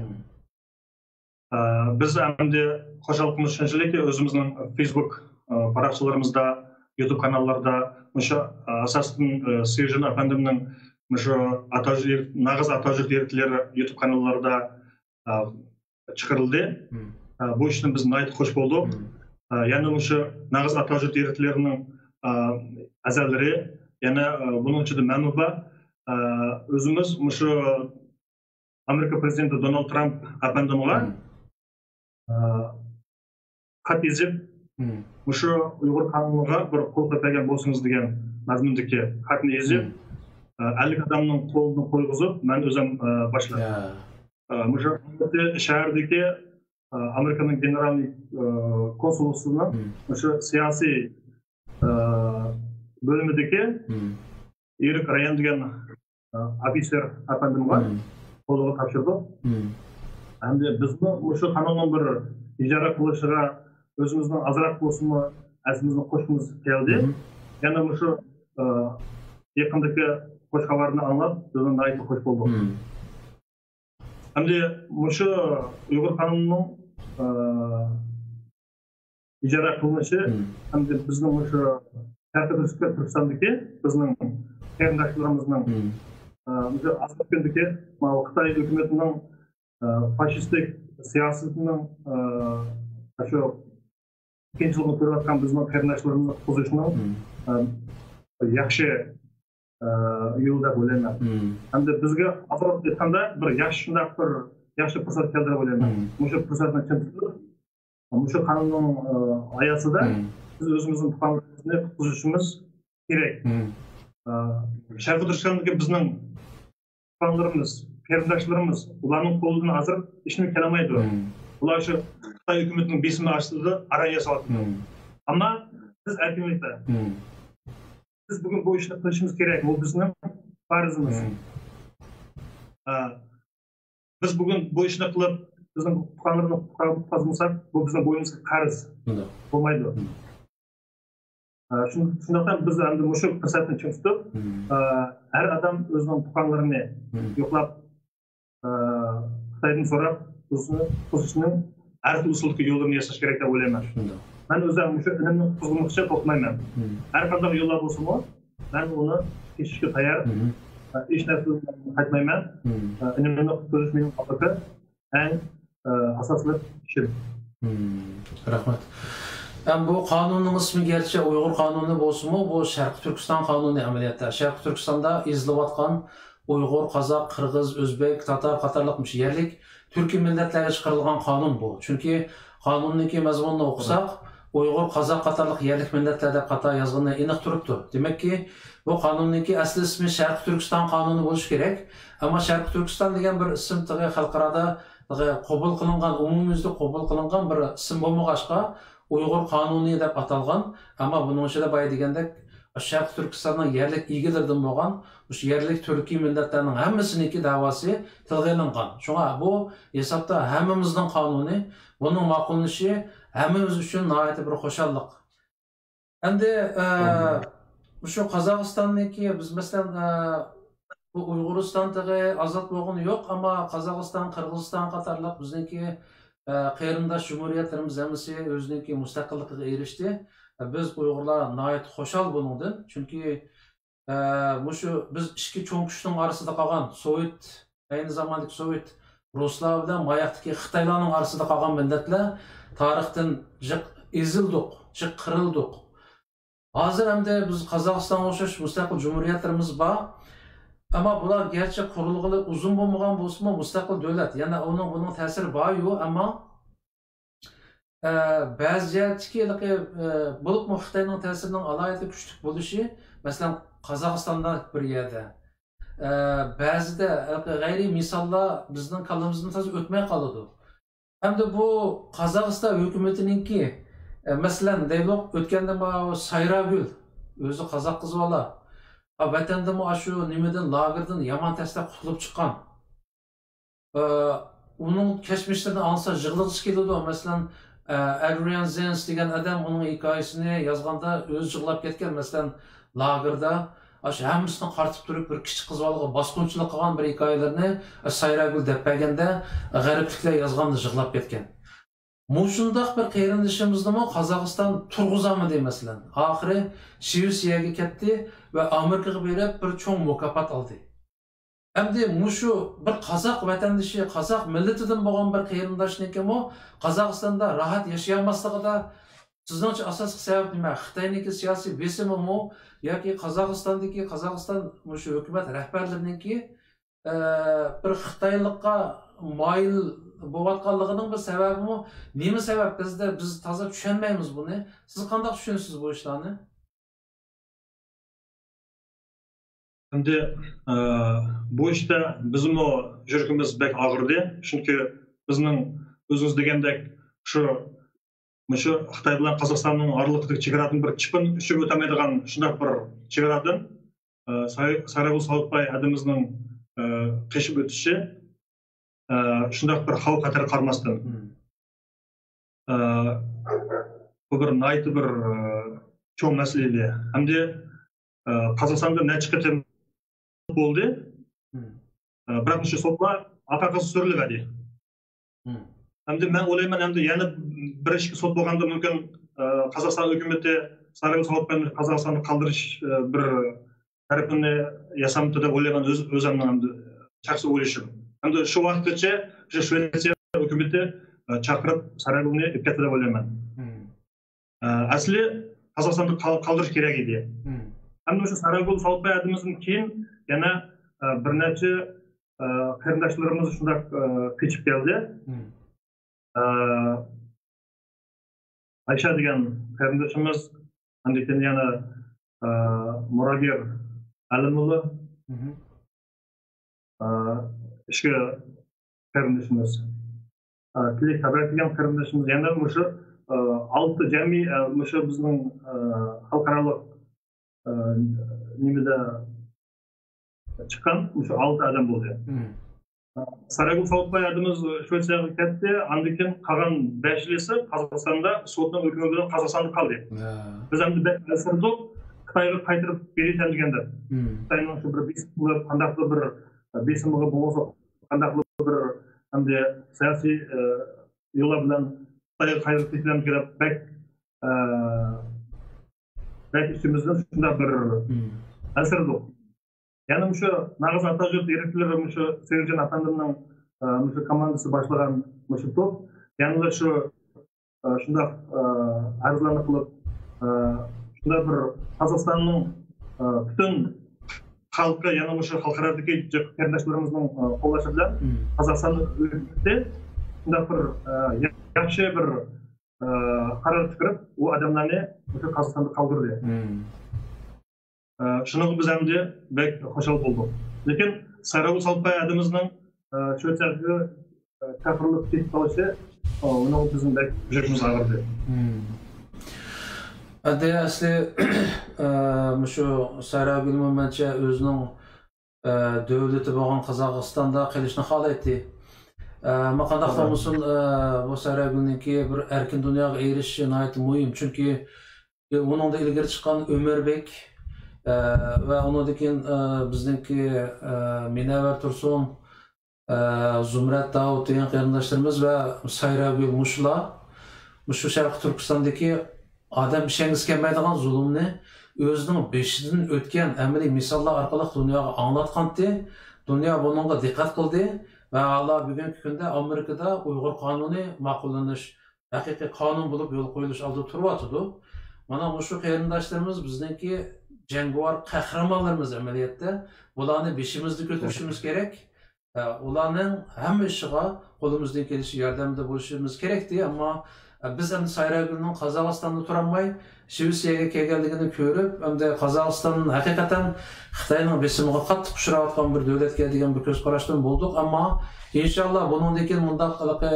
ئا، بىز ئەمدى خۇشال قىلىش شۇنچىلىككى، ئۆزىمىزنىڭ فېيسبۇك، ئا، پاراقچىلىرىمىزدا، يۇتۇب كاناللاردا مۇشۇ، ئا، ئاساسەن، ئا، سېيىتجان ئەپەندىمنىڭ مۇشۇ ئاتاجۈر، ناغىز ئاتاجۈر دېرىكلىرى يۇتۇب كاناللاردا، ئا، چىقىرىلدى. مم. ئا، بۇ ئىشتىن بىز ناھايىتى خۇش بولدۇق. مم. ئا، يەنە مۇشۇ ناغىز ئاتاجۈر دېرىكلىرىنىڭ، ئا، ئەزالىرى، يەنە، ئا، بۇنىڭ ئىچىدە مەنمۇ بار. ئا، ئۆزىمىز مۇشۇ ئامېرىكا پرېزىدېنتى دونالد ترامپ ئەپەندىمغا، مم. ئا، خەت يېزىپ، مم. مۇشۇ ئۇيغۇر قانۇنىغا بىر قول قويۇپ بەرگەن بولسىڭىز دېگەن مەزمۇندىكى خەتنى يېزىپ، مم. ئا، ئەللىك ئادەمنىڭ قولىنى قويغۇزۇپ، مەن ئۆزۈم، ئا، باشلاپ. يا. ئا، مۇشۇ شەھەردىكى، ئا، ئامېرىكانىڭ گېنېرالنىي، ئا، كونسۇلخانىسىنىڭ مم. مۇشۇ سىياسىي، ئا، بۆلۈمىدىكى مم. ئېرىك رايان دېگەن، ئا، ئوفىتسېر ئەپەندىمغا مم. قولىغا تاپشۇردۇق. مم. ئەمدى بىزمۇ مۇشۇ قانۇننىڭ بىر ئىجرا قىلىشىغا ئۆزىمىزنىڭ ئازراق بولسىمۇ ھەسسىمىزنى قوشقۇمىز كەلدى. مم. يەنە مۇشۇ، ئا، يېقىندىكى خۇش خەۋەرنى ئاڭلاپ، بىزمۇ ناھايىتى خۇش بولدۇق. مم. ئەمدى مۇشۇ ئۇيغۇر قانۇنىنىڭ، ئا، ئىجرا قىلىنىشى مم. ھەمدە بىزنىڭ مۇشۇ شەرقىي تۈركىستان، تۈركىستاندىكى بىزنىڭ قېرىنداشلىرىمىزنىڭ، مم. ئا، مۇشۇ ئازغى كۈندىكى ماۋۇ خىتاي ھۆكۈمىتىنىڭ، ئا، فاشىستىك سىياسىتىنىڭ، ئا، شۇ قىيىنچىلىقنى كۆرۈۋاتقان بىزنىڭ قېرىنداشلىرىمىزنى قۇتقۇزۇشنىڭ، مم. ئا، ياخشى، ئا، يولى دەپ ئويلايمەن. مم. ھەمدە بىزگە ئازراق ئېيتقاندا بىر ياخشى، شۇنداق بىر ياخشى پۇرسەت كەلدى دەپ ئويلايمەن. مم. مۇشۇ پۇرسەتنى چىڭ تۇتۇپ، مۇشۇ قانۇننىڭ، ئا، ئاياسىدا مم. بىز ئۆزىمىزنىڭ تۇغقانلىرىمىزنى قۇتقۇزۇشىمىز كېرەك. مم. ئا، شەرقىي تۈركىستاندىكى بىزنىڭ تۇغقانلىرىمىز، قېرىنداشلىرىمىز، ئۇلارنىڭ قولىدىن ھازىر ھېچنېمە كېلەلمەيدۇ. مم. ئۇلار شۇ خىتاي ھۆكۈمىتىنىڭ بېسىمى ئاستىدا ئاران ياساۋاتىدۇ. مم. ئەمما بىز ئەركىنلىكتە. مم. بىز بۈگۈن بۇ ئىشنى قىلىشىمىز كېرەك. بۇ بىزنىڭ پەرزىمىز. مم. ئا، بىز بۈگۈن بۇ ئىشنى قىلىپ، بىزنىڭ تۇغقانلىرىمىزنى قۇتقۇزمىساق، بۇ بىزنىڭ بوينىمىزغا قەرز. شۇنداق. بولمايدۇ. مم. ئا، شۇن-، شۇنداقتا بىز ئەمدى مۇشۇ پۇرسەتنى چىڭ تۇتۇپ، مم. ئا، ھەر ئادەم ئۆزىنىڭ تۇغقانلىرىنى مم. يوقلاپ، ئا، خىتايدىن سوراپ، ئۆزىنى قۇتقۇزۇشنىڭ ھەر خىل ئۇسۇلدىكى يوللىرىنى ياساش كېرەك دەپ ئويلايمەن. شۇنداق. مەن ئۆزۈم مۇشۇ ئىنىمنى قۇتقۇزغۇچە توختىمايمەن. مم. ھەر قانداق يوللار بولسىمۇ، مەن ئۇنى كېچىشكە تەييار. مم. ئا، ھېچ نەرسىدىن قاچمايمەن. مم. ئا، ئىنىمنى قۇتقۇزۇش مېنىڭ ئالدىدا ئەڭ، ئە، ئاساسلىق ئىشىم. مم، رەھمەت. ئەم، بۇ قانۇننىڭ ئىسمى گەرچە ئۇيغۇر قانۇنى بولسىمۇ، بۇ شەرقىي تۈركىستان قانۇنى ئەمەلىيەتتە. شەرقىي تۈركىستاندا ئېزىلىۋاتقان ئۇيغۇر، قازاق، قىرغىز، ئۆزبېك، تاتار قاتارلىق مۇشۇ يەرلىك تۈركىي مىللەتلەرگە چىقىرىلغان قانۇن بۇ. چۈنكى قانۇننىڭكى مەزمۇنىنى ئوقۇساق، ئۇيغۇر، قازاق قاتارلىق يەرلىك مىللەتلەر دەپ قاتا يازغىنى ئېنىق تۇرۇپتۇ. دېمەككى، بۇ قانۇننىڭكى ئەسلى ئىسمى شەرقىي تۈركىستان قانۇنى بولۇشى كېرەك. ئەمما شەرقىي تۈركىستان دېگەن بىر ئىسىم تېخى خەلقئارادا تېخى قوبۇل قىلىنغان، ئومۇميۈزلۈك قوبۇل قىلىنغان بىر ئىسىم بولمىغاچقا، ئۇيغۇر قانۇنى دەپ ئاتالغان. ئەمما بۇنىڭ ئىچىدە بايا دېگەندەك، شەرقىي تۈركىستاننىڭ يەرلىك ئىگىلىرىدىن بولغان مۇشۇ يەرلىك تۈركىي مىللەتلەرنىڭ ھەممىسىنىڭكى دەۋاسى تىلغا ئېلىنغان. شۇڭا بۇ ھېسابتا ھەممىمىزنىڭ قانۇنى، بۇنىڭ ماقۇللىنىشى ھەممىمىز ئۈچۈن ناھايىتى بىر خۇشاللىق. ئەمدى، ئە، مۇشۇ قازاقىستاننىڭكى، بىز مەسىلەن، ئە، بۇ ئۇيغۇرىستان تېخى ئازاد بولغىنى يوق، ئەمما قازاقىستان، قىرغىزىستان قاتارلىق بىزنىڭكى، ئە، قېرىنداش جۇمھۇرىيەتلىرىمىز ھەممىسى ئۆزىنىڭكى مۇستەقىللىقىغا ئېرىشتى. بىز ئۇيغۇرلار ناھايىتى خۇشال بۇنىڭدىن. چۈنكى، ئە، مۇشۇ بىز ئىككى چوڭ كۈچنىڭ ئارىسىدا قالغان سوۋېت، ئەينى زاماندىكى سوۋېت رۇسلار بىلەن ماياقتىكى خىتايلارنىڭ ئارىسىدا قالغان مىللەتلەر تارىختىن جىق ئېزىلدۇق، جىق قىرىلدۇق. ھازىر ئەمدى بىز قازاقىستانغا ئوخشاش مۇستەقىل جۇمھۇرىيەتلىرىمىز بار. ئەمما بۇلار گەرچە قۇرۇلغىلى ئۇزۇن بولمىغان بولسىمۇ، مۇستەقىل دۆلەت. يەنە ئۇنىڭ، بۇنىڭ تەسىرى بار-يۇ، ئەمما، ئە، بەزى جەھەتتىكى ھېلىقى، ئە، بولۇپمۇ خىتاينىڭ تەسىرىنىڭ ئالاھىدە كۈچلۈك بولۇشى، مەسىلەن، قازاقىستاندا بىر يەردە، ئە، بەزىدە ھېلىقى غەيرىي مىساللار بىزنىڭ كاللىمىزدىن تازا ئۆتمەي قالىدۇ. ئەمدى بۇ قازاقىستان ھۆكۈمىتىنىڭكى، ئە، مەسىلەن، دەيلۇق، ئۆتكەندە ماۋۇ سايراگۈل، ئۆزى قازاق قىز بالا، ئا، ۋەتەندىمۇ ئاشۇ نېمىدىن، لاگېردىن يامان تەستە قۇتۇلۇپ چىققان. ئە، ئۇنىڭ كەچمىشلىرىنى ئاڭلىسا يىغلىغۇسى كېلىدۇ. مەسىلەن، ئە، ئەدرىيان زېنس دېگەن ئادەم ئۇنىڭ ھېكايىسىنى يازغاندا ئۆزى يىغلاپ كەتكەن. مەسىلەن، لاگېردا ئاشۇ ھەممىسىنى قارىتىپ تۇرۇپ، بىر كىچىك قىز بالىغا باسقۇنچىلىق قىلغان بىر ھېكايىلىرىنى، ئە، سايراگۈل دەپ بەرگەندە، ئە، غەربلىكلەر يازغاندا يىغلاپ كەتكەن. مۇشۇنداق بىر قېرىندىشىمىزنىمۇ قازاقىستان تۇرغۇزالمىدى، مەسىلەن. ئاخىرى شىۋېتسىيەگە كەتتى ۋە ئامېرىكىغا بېرىپ بىر چوڭ مۇكاپات ئالدى. ئەمدى مۇشۇ بىر قازاق ۋەتەندىشى، قازاق مىللىتىدىن بولغان بىر قېرىنداشنىڭكىمۇ قازاقىستاندا راھەت ياشىيالماسلىقىدا سىزنىڭچە ئاساسلىق سەۋەب نېمە؟ خىتاينىڭكى سىياسىي بېسىمىمۇ ياكى قازاقىستاندىكى، قازاقىستان مۇشۇ ھۆكۈمەت رەھبەرلىرىنىڭكى، ئە، بىر خىتايلىققا مايىل بولۇۋاتقانلىقىنىڭ بىر سەۋەبىمۇ نېمە سەۋەب؟ بىزدە، بىز تازا چۈشەنمەيمىز بۇنى. سىز قانداق چۈشىنىسىز بۇ ئىشلارنى؟ ئەمدى، ئە، بۇ ئىشتا بىزمۇ يۈرىكىمىز بەك ئاغرىدى. چۈنكى بىزنىڭ ئۆزىڭىز دېگەندەك شۇ، مۇشۇ خىتاي بىلەن قازاقىستاننىڭ ئارىلىقىدىكى چېگرادىن بىر چىپىن ئۇچۇپ ئۆتەلمەيدىغان شۇنداق بىر چېگرادىن، ئە، ساي-، سايراگۈل ساۋۇتباي ھەدىمىزنىڭ، ئە، قېچىپ ئۆتۈشى، ئە، شۇنداق بىر خەۋپ خەتەر قارىماستىن. مم. ئە، بۇ بىر ناھايىتى بىر، ئە، چوڭ مەسىلە ئىدى. ئەمدى، ئە، قازاقىستاندا نەچچە قېتىم بولدى. مم. ئە، بىراق مۇشۇ سوتلار ئارقا-ئارقىسىغا سۈرۈلۈۋەردى. مم. ئەمدى مەن ئويلايمەن، ئەمدى يەنە بىر ئىككى سوت بولغاندا مۇمكىن، ئە، قازاقىستان ھۆكۈمىتى سارايغا سوت بىلەن قازاقىستاننى قالدۇرۇش، ئە، بىر تەرىپىنى ياسامتى دەپ ئويلايمەن، ئۆز-، ئۆزۈمنىڭ ئەمدى شەخسىي ئويلىشىم. ئەمدى شۇ ۋاقىتقىچە شۇ شىۋېتسىيە ھۆكۈمىتى، ئە، چاقىرىپ سارايغا ئېلىپ كەتتى دەپ ئويلايمەن. مم. ئە، ئەسلى قازاقىستاندا قال-، قالدۇرۇش كېرەك ئىدى. مم. ئەمدى شۇ سارايغا سوت بەردىمىزدىن كېيىن يەنە، ئە، بىر نەچچە، ئە، قېرىنداشلىرىمىز شۇنداق، ئە، قېچىپ كەلدى. مم. ئە، ئايشە دېگەن قېرىندىشىمىز، ئاندىن كېيىن يەنە، ئە، مۇراگېر ئەلىمۇللا، مم. ئە، ئىككى قېرىندىشىمىز، ئە، تىلەك تابەت دېگەن قېرىندىشىمىز، يەنە مۇشۇ، ئە، ئالتە جەمئىي، ئە، مۇشۇ بىزنىڭ، ئە، خەلقئارالىق، ئە، نېمىدە چىققان مۇشۇ ئالتە ئادەم بولدى. مم. سارايغا سوت بەردىمىز، شىۋېتسىيەگە كەتتى. ئاندىن كېيىن قالغان بەشلىسى قازاقىستاندا سوتنىڭ ھۆكمى بىلەن قازاقىستاندا قالدى. ھە. بىز ئەمدى بەك ئەنسىرىدۇق، خىتايغا قايتۇرۇپ بېرىسەن دېگەندە. مم. خىتاينىڭ شۇ بىر بېسىم قىلىپ، قانداقلا بىر بېسىمىغا بولمىسا، قانداقلا بىر ئەمدى سىياسىي، ئە، يوللار بىلەن خىتايغا قايتۇرۇپ كېتىمەن دەپ بەك، ئە، بەك ئىچىمىزدىن شۇنداق بىر مم. ئەنسىرىدۇق. يەنە مۇشۇ ناغىز ئاتاجۇت يىگىتلىرى، مۇشۇ سېۋىرجان ئەپەندىمنىڭ، ئە، مۇشۇ كوماندىسى باشلىغان مۇشۇ توپ يەنىلا شۇ، ئە، شۇنداق، ئە، ئەرزلەرنى قىلىپ، ئە، شۇنداق بىر قازاقىستاننىڭ، ئە، پۈتۈن خەلقى، يەنە مۇشۇ خەلقئارادىكى قېرىنداشلىرىمىزنىڭ، ئە، قوللىشى بىلەن مم. قازاقىستان ھۆكۈمىتى شۇنداق بىر، ئە، ياخشى بىر، ئە، قارار چىقىرىپ، ئۇ ئادەملەرنى مۇشۇ قازاقىستاندا قالدۇردى. مم. ئە، شۇنىڭغا بىز ئەمدى بەك خۇشال بولدۇق. لېكىن سارايغا سوت بەردىمىزنىڭ، ئە، شۇ چاغقا، ئە، چاقىرىلىپ كېتىپ قېلىشى، ئە، ئۇنىڭغا بىزنىڭ بەك يۈرىكىمىز ئاغرىدى. مم. ئەدە ئەسلى، ئە، مۇشۇ سەيراگۈلمۇ مەنچە ئۆزىنىڭ، ئە، دۆلىتى بولغان قازاقىستاندا قېلىشنى خالايتتى. ئە، ئەمما قانداقلا بولسۇن، ئە، بۇ سەيراگۈلنىڭكى بىر ئەركىن دۇنياغا ئېرىشىشى ناھايىتى مۇھىم. چۈنكى ئۇنىڭدا ئىلگىرى چىققان ئۆمەربېك، ئە، ۋە ئۇنىڭدىن كېيىن، ئە، بىزنىڭكى، ئە، مىنەۋەر تۇرسۇن، ئە، زۇمرەت داۋۇت دېگەن قېرىنداشلىرىمىز ۋە سايراگۈل مۇشۇلار، مۇشۇ شەرقىي تۈركىستاندىكى ئادەم ئىشەنگۈسى كەلمەيدىغان زۇلۇمنى ئۆزىنىڭ بېشىدىن ئۆتكەن ئەمەلىي مىساللار ئارقىلىق دۇنياغا ئاڭلاتقانتى. دۇنيا بۇنىڭغا دىققەت قىلدى ۋە ھالا بۈگۈنكى كۈندە ئامېرىكىدا ئۇيغۇر قانۇنى ماقۇللىنىش، ھەقىقىي قانۇن بولۇپ يولغا قويۇلۇش ئالدىدا تۇرۇۋاتىدۇ. مانا مۇشۇ قېرىنداشلىرىمىز بىزنىڭكى جەڭگىۋار قەھرىمانلىرىمىز ئەمەلىيەتتە. بۇلارنى بېشىمىزدا كۆتۈرۈشىمىز كېرەك. ئە، ئۇلارنىڭ ھەممە ئىشىغا قولىمىزدىن كېلىشىچە ياردەمدە بولۇشىمىز كېرەكتى. ئەمما، ئە، بىز ئەمدى سايراگۈلنىڭ قازاقىستاندا تۇرالماي، شىۋېتسىيەگە كەلگەنلىكىنى كۆرۈپ، ئەمدى قازاقىستان ھەقىقەتەن خىتاينىڭ بېسىمىغا قاتتىق ئۇچراۋاتقان بىر دۆلەتكە دېگەن بىر كۆز قاراشتىن بولدۇق. ئەمما ئىنشاللا بۇنىڭدىن كېيىن مۇنداق ھېلىقى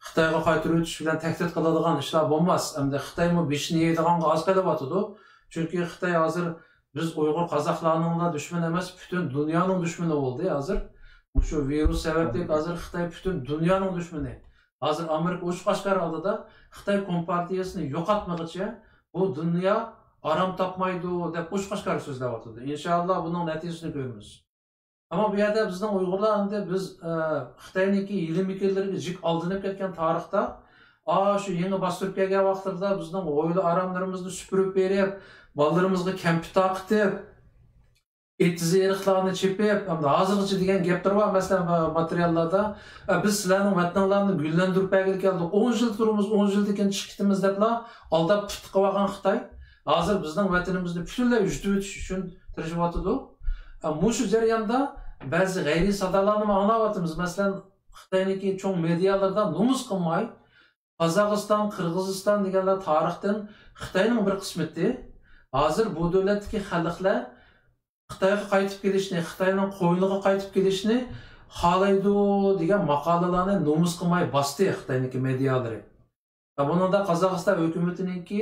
خىتايغا قايتۇرۇۋېتىش بىلەن تەھدىت قىلىدىغان ئىشلار بولماس. ئەمدى خىتايمۇ بېشىنى يەيدىغانغا ئاز قېلىۋاتىدۇ. چۈنكى خىتاي ھازىر بىز ئۇيغۇر قازاقلارنىڭلا دۈشمىنى ئەمەس، پۈتۈن دۇنيانىڭ دۈشمىنى بولدى ھازىر. مۇشۇ ۋىرۇس سەۋەبلىك ھازىر خىتاي پۈتۈن دۇنيانىڭ دۈشمىنى. ھازىر ئامېرىكا ئوچۇق ئاشكارا ئالدىدا خىتاي كومپارتىيەسىنى يوقاتمىغىچە بۇ دۇنيا ئارام تاپمايدۇ دەپ ئوچۇق ئاشكارا سۆزلەۋاتىدۇ. ئىنشاللا بۇنىڭ نەتىجىسىنى كۆرىمىز. ئەمما بۇ يەردە بىزنىڭ ئۇيغۇرلار ئەمدى بىز، ئە، خىتاينىڭكى ھىيلە-مىكىرلىرىگە جىق ئالدىنىپ كەتكەن تارىختا، ئاشۇ يېڭى باستۇرۇپ كەلگەن ۋاقىتلىرىدا بىزنىڭ ھويلا ئاراملىرىمىزنى سۈپۈرۈپ بېرىپ، بالىلىرىمىزغا كەمپۈت تارقىتىپ، ئېتىز-ئېرىقلارنى چېپىپ، ئەمدى ھازىرغىچە دېگەن گەپلىرى بار، مەسىلەن، ما-، ماتېرىياللاردا، ئە، بىز سىلەرنىڭ ۋەتىنىڭلارنى گۈللەندۈرۈپ بەرگىلى كەلدۇق، ئون يىل تۇرىمىز، ئون يىلدىن كېيىن چىقىپ كېتىمىز دەپلا ئالداپ پۇتتا قىلىۋالغان خىتاي ھازىر بىزنىڭ ۋەتىنىمىزنى پۈتۈنلەي يۈزۈپ ئۆتۈش ئۈچۈن تىرىشىۋاتىدۇ. ئە، مۇشۇ جەرياندا بەزى غەيرىي سادالارنىمۇ ئاڭلاۋاتىمىز. مەسىلەن، خىتاينىڭكى چوڭ مېدىيالىرىدا نومۇس قىلماي، قازاقىستان، قىرغىزىستان دېگەنلەر تارىختىن خىتاينىڭ بىر قىسمىتى. ھازىر بۇ دۆلەتتىكى خەلقلەر خىتايغا قايتىپ كېلىشنى، خىتاينىڭ قوينىغا قايتىپ كېلىشنى خالايدۇ دېگەن ماقالىلارنى نومۇس قىلماي باستى خىتاينىڭكى مېدىيالىرى. ۋە بۇنىڭدا قازاقىستان ھۆكۈمىتىنىڭكى،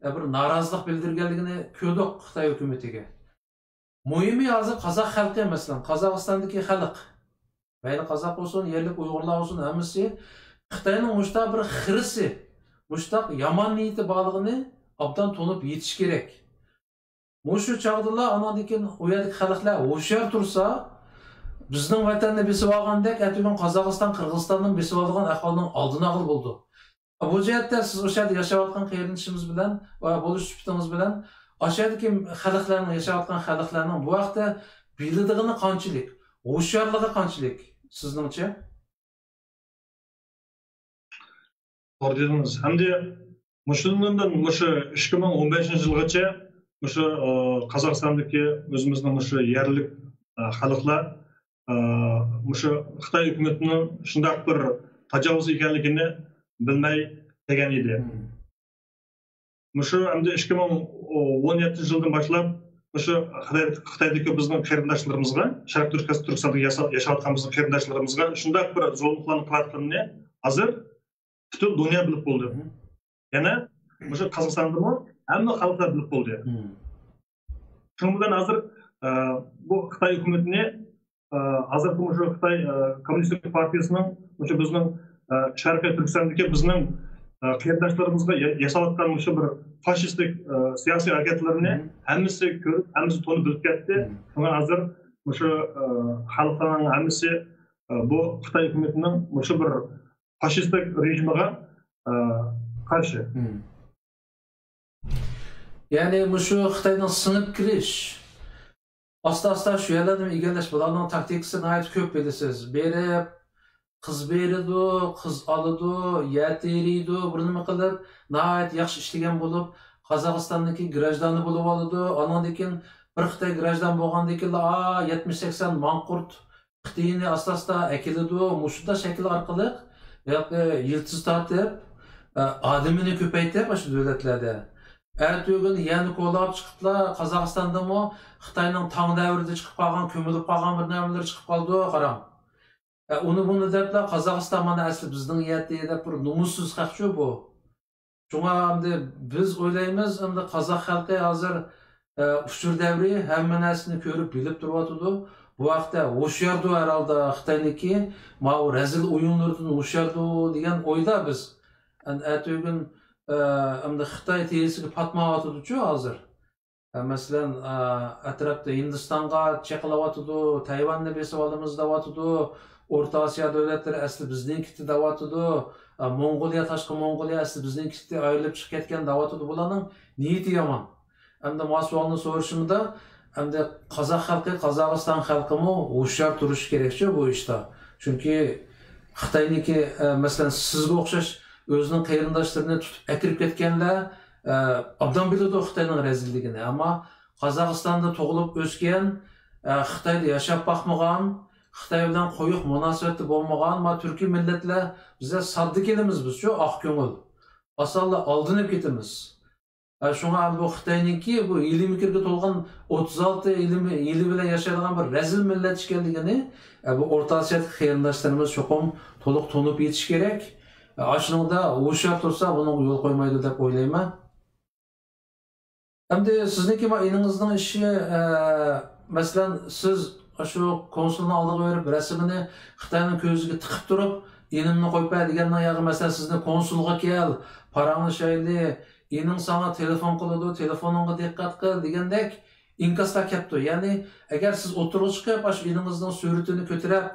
ئە، بىر نارازىلىق بىلدۈرگەنلىكىنى كۆردۇق خىتاي ھۆكۈمىتىگە. مۇھىمى ھازىر قازاق خەلقى، مەسىلەن، قازاقىستاندىكى خەلق، مەيلى قازاق بولسۇن، يەرلىك ئۇيغۇرلار بولسۇن، ھەممىسى خىتاينىڭ مۇشۇنداق بىر خىرىسى، مۇشۇنداق يامان نىيىتى بارلىقىنى ئوبدان تونۇپ يېتىش كېرەك. مۇشۇ چاغدىلا ئاناندىن كېيىن ئۇ يەردىكى خەلقلەر ھوشيار تۇرسا، بىزنىڭ ۋەتەننى بېسىۋالغاندەك، ئەتىگۈن قازاقىستان، قىرغىزىستاننىمۇ بېسىۋالىدىغان ئەھۋالنىڭ ئالدىنى ئالغىلى بولىدۇ. بۇ جەھەتتە سىز ئوشۇ يەردە ياشاۋاتقان قېرىندىشىمىز بىلەن ۋە بولۇش سۈپىتىڭىز بىلەن ئاشۇ يەردىكى خەلقلەرنىڭ، ياشاۋاتقان خەلقلەرنىڭ بۇ ھەقتە بىلىدىغىنى قانچىلىك، ھوشيارلىقى قانچىلىك سىزنىڭچە؟ توغرا دېدىڭىز. ھەمدە مۇشۇندىن، مۇشۇ ئىككى مىڭ ئون بەشىنچى يىلغىچە مۇشۇ، ئى، قازاقىستاندىكى ئۆزىمىزنىڭ مۇشۇ يەرلىك، ئى، خەلقلەر، ئى، مۇشۇ خىتاي ھۆكۈمىتىنىڭ شۇنداق بىر تاجاۋۇز ئىكەنلىكىنى بىلمەي كەلگەن ئىدى. مۇشۇ ئەمدى ئىككى مىڭ ئون يەتتىنچى يىلدىن باشلاپ مۇشۇ خىتاي، خىتايدىكى بىزنىڭ قېرىنداشلىرىمىزغا، شەرقىي تۈركىستان، تۈركىستاندا ياسا-، ياشاۋاتقان بىزنىڭ قېرىنداشلىرىمىزغا شۇنداق بىر زۇلۇملارنى قىلىۋاتقىنىنى ھازىر پۈتۈن دۇنيا بىلىپ بولدى. يەنە مۇشۇ قازاقىستاندىمۇ ھەممە خەلقلەر بىلىپ بولدى. شۇنىڭ بىلەن ھازىر، ئە، بۇ خىتاي ھۆكۈمىتىنى، ئە، ھازىرقى مۇشۇ خىتاي، ئە، كوممۇنىستىك پارتىيىسىنىڭ مۇشۇ بىزنىڭ، ئە، شەرقىي تۈركىستاندىكى بىزنىڭ، ئە، قېرىنداشلىرىمىزغا يا-، ياساۋاتقان مۇشۇ بىر فاشىستىك، ئە، سىياسىي ھەرىكەتلىرىنى ھەممىسى كۆرۈپ، ھەممىسى تونۇپ بىلىپ كەتتى. شۇڭا ھازىر مۇشۇ، ئە، خەلقلەرنىڭ ھەممىسى، ئە، بۇ خىتاي ھۆكۈمىتىنىڭ مۇشۇ بىر فاشىستىك رېجىمىغا، ئە، قارشى. يەنى مۇشۇ خىتاينىڭ سىڭىپ كىرىش، ئاستا-ئاستا شۇ يەرلەرنى ئىگىلەش، بۇلارنىڭ تاكتىكىسى ناھايىتى كۆپ بىلىسىز. بېرىپ، قىز بېرىدۇ، قىز ئالىدۇ، يەر تېرىيدۇ، بىر نېمە قىلىپ، ناھايىتى ياخشى ئىشلىگەن بولۇپ، قازاقىستاندىكى گراژدانى بولۇۋالىدۇ. ئانىڭدىن كېيىن بىر خىتاي گراژدان بولغاندىن كېيىنلا، ئا، يەتمىش سەكسەن ماڭقۇرت خىتىيىنى ئاستا-ئاستا ئەكېلىدۇ. مۇشۇنداق شەكىل ئارقىلىق ھېلىقى يىلتىز تارتىپ، ئە، ئادىمىنى كۆپەيتىپ ئاشۇ دۆلەتلەردە. ئەتىگۈن يەنە كولاپ چىقىپلا، قازاقىستاندىمۇ خىتاينىڭ تاڭ دەۋرىدە چىقىپ قالغان، كۆمۈلۈپ قالغان بىر نەرسىلىرى چىقىپ قالىدۇ، قاراڭ. ئە، ئۇنى بۇنى دەپلا، قازاقىستان مانا ئەسلى بىزنىڭ يەتتى دەپ بىر نومۇسسىز خەقچۇ بۇ. شۇڭا ئەمدى بىز ئويلايمىز، ئەمدى قازاق خەلقى ھازىر، ئە، ئۇچۇر دەۋرى، ھەممە نەرسىنى كۆرۈپ، بىلىپ تۇرۇۋاتىدۇ. بۇ ھەقتە ھوشياردۇ ھەرھالدا خىتاينىڭكى، ماۋۇ رەزىل ئويۇنلىرىدىن ھوشياردۇ دېگەن ئويدا بىز. ئەن-، ئەتىگۈن، ئە، ئەمدى خىتاي تېزىسىگە پاتمايۋاتىدۇچۇ ھازىر. ئە، مەسىلەن، ئە، ئەتراپتا ھىندىستانغا چېقىلىۋاتىدۇ، تەيۋاننى بېسىۋالىمىز دەۋاتىدۇ، ئورتا ئاسىيا دۆلەتلىرى ئەسلى بىزنىڭكىتى دەۋاتىدۇ، ئە، موڭغۇلىيە، تاشقى موڭغۇلىيە ئەسلى بىزنىڭكىتى ئايرىلىپ چىقىپ كەتكەن دەۋاتىدۇ. بۇلارنىڭ نىيىتى يامان. ئەمدى ما سوئالنى سورىشىمدا، ئەمدى قازاق خەلقى، قازاقىستان خەلقىمۇ ھوشيار تۇرۇشى كېرەكچۇ بۇ ئىشتا. چۈنكى خىتاينىڭكى، ئە، مەسىلەن، سىزگە ئوخشاش ئۆزىنىڭ قېرىنداشلىرىنى تۇتۇپ ئەكىرىپ كەتكەنلەر، ئە، ئوبدان بىلىدۇ خىتاينىڭ رەزىللىكىنى. ئەمما قازاقىستاندا تۇغۇلۇپ ئۆسكەن، ئە، خىتايدا ياشاپ باقمىغان، خىتاي بىلەن قويۇق مۇناسىۋەتتە بولمىغان، ما تۈركىي مىللەتلەر بىزلەر ساددا كېلىمىز بىزچۇ، ئاق كۆڭۈل. ئاسانلا ئالدىنىپ كېتىمىز. ئە، شۇڭا بۇ خىتاينىڭكى بۇ ھىيلە-مىكىرگە تولغان ئوتتۇز ئالتە يىلى، يىلى بىلەن ياشايدىغان بىر رەزىل مىللەت ئىكەنلىكىنى، ئە، بۇ ئورتا ئاسىيادىكى قېرىنداشلىرىمىز چوقۇم تولۇق تونۇپ يېتىشى كېرەك. ئە، ئاشۇنىڭدا ھوشيار تۇرسا، بۇنىڭغا يول قويمايدۇ دەپ ئويلايمەن. ئەمدى سىزنىڭكى ما ئىنىڭىزنىڭ ئىشى، ئە، مەسىلەن، سىز شۇ كونسۇلنىڭ ئالدىغا بېرىپ، رەسىمىنى خىتاينىڭ كۆزىگە تىقىپ تۇرۇپ، ئىنىمنى قويۇپ بەر دېگەننىڭ ياغى، مەسىلەن، سىزنى كونسۇلغا كەل، پاراڭلىشايلى، ئىنىڭ ساڭا تېلېفون قىلىدۇ، تېلېفونۇڭغا دىققەت قىل دېگەندەك ئىنكاسلار كەپتۇ. يەنى، ئەگەر سىز ئوتتۇرىغا چىقىپ، ئاشۇ ئىنىڭىزنىڭ سۈرىتىنى كۆتۈرۈپ،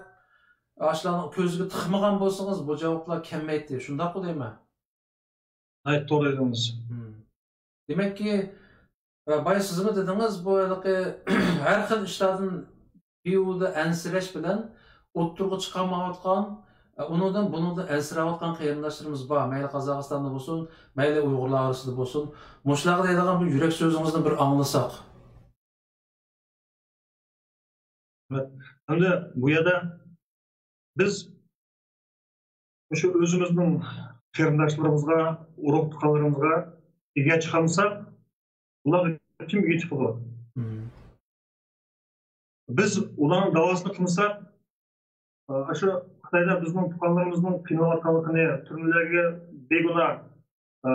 ئاشۇلارنىڭ كۆزىگە تىقمىغان بولسىڭىز، بۇ جاۋابلار كەلمەيتتى. شۇنداققۇ دەيمەن. ھەي، توغرا دېدىڭىز. مم. دېمەككى، ئە، بايا سىزمۇ دېدىڭىز، بۇ ھېلىقى ھەر خىل ئىشلاردىن بىھۇدە ئەنسىرەش بىلەن ئوتتۇرىغا چىقالمايۋاتقان، ئە، ئۇنىڭدىن، بۇنىڭدىن ئەنسىرەۋاتقان قېرىنداشلىرىمىز بار. مەيلى قازاقىستاندا بولسۇن، مەيلى ئۇيغۇرلار ئارىسىدا بولسۇن. مۇشۇلارغا دەيدىغان بىر يۈرەك سۆزىڭىزنى بىر ئاڭلىساق. ئەمدى بۇ يەردە بىز مۇشۇ ئۆزىمىزنىڭ قېرىنداشلىرىمىزغا، ئۇرۇق-تۇغقانلىرىمىزغا ئىگە چىقالمىساق، ئۇلارغا كىم ئىگە چىقىدۇ؟ مم. بىز ئۇلارنىڭ داۋاسىنى قىلمىساق، ئاشۇ خىتايدا بىزنىڭ تۇغقانلىرىمىزنىڭ قىينىلىۋاتقانلىقىنى، تۈرمىلەرگە بىگۇناھ، ئە،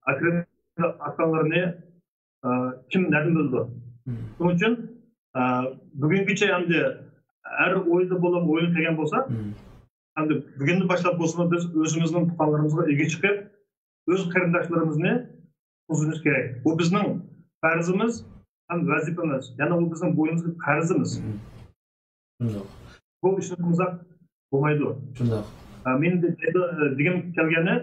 ئەكىرىلىۋاتقانلىرىنى، ئە، كىم نەدىن بىلىدۇ؟ مم. شۇنىڭ ئۈچۈن، ئە، بۈگۈنگىچە ئەمدى ھەر ئويدا بولۇپ ئويۇن قىلغان بولسا، مم. ئەمدى بۈگۈندىن باشلاپ بولسىمۇ بىز ئۆزىمىزنىڭ تۇغقانلىرىمىزغا ئىگە چىقىپ، ئۆز قېرىنداشلىرىمىزنى قۇتقۇزۇشىمىز كېرەك. بۇ بىزنىڭ پەرزىمىز ھەم ۋەزىپىمىز. يەنى ئۇ بىزنىڭ بوينىمىزدىكى قەرزىمىز. مم. شۇنداق. بۇ ئىشنى قىلمىساق بولمايدۇ. شۇنداق. ئە، مېنىڭ دە-، دە-، دېگۈم كەلگىنى،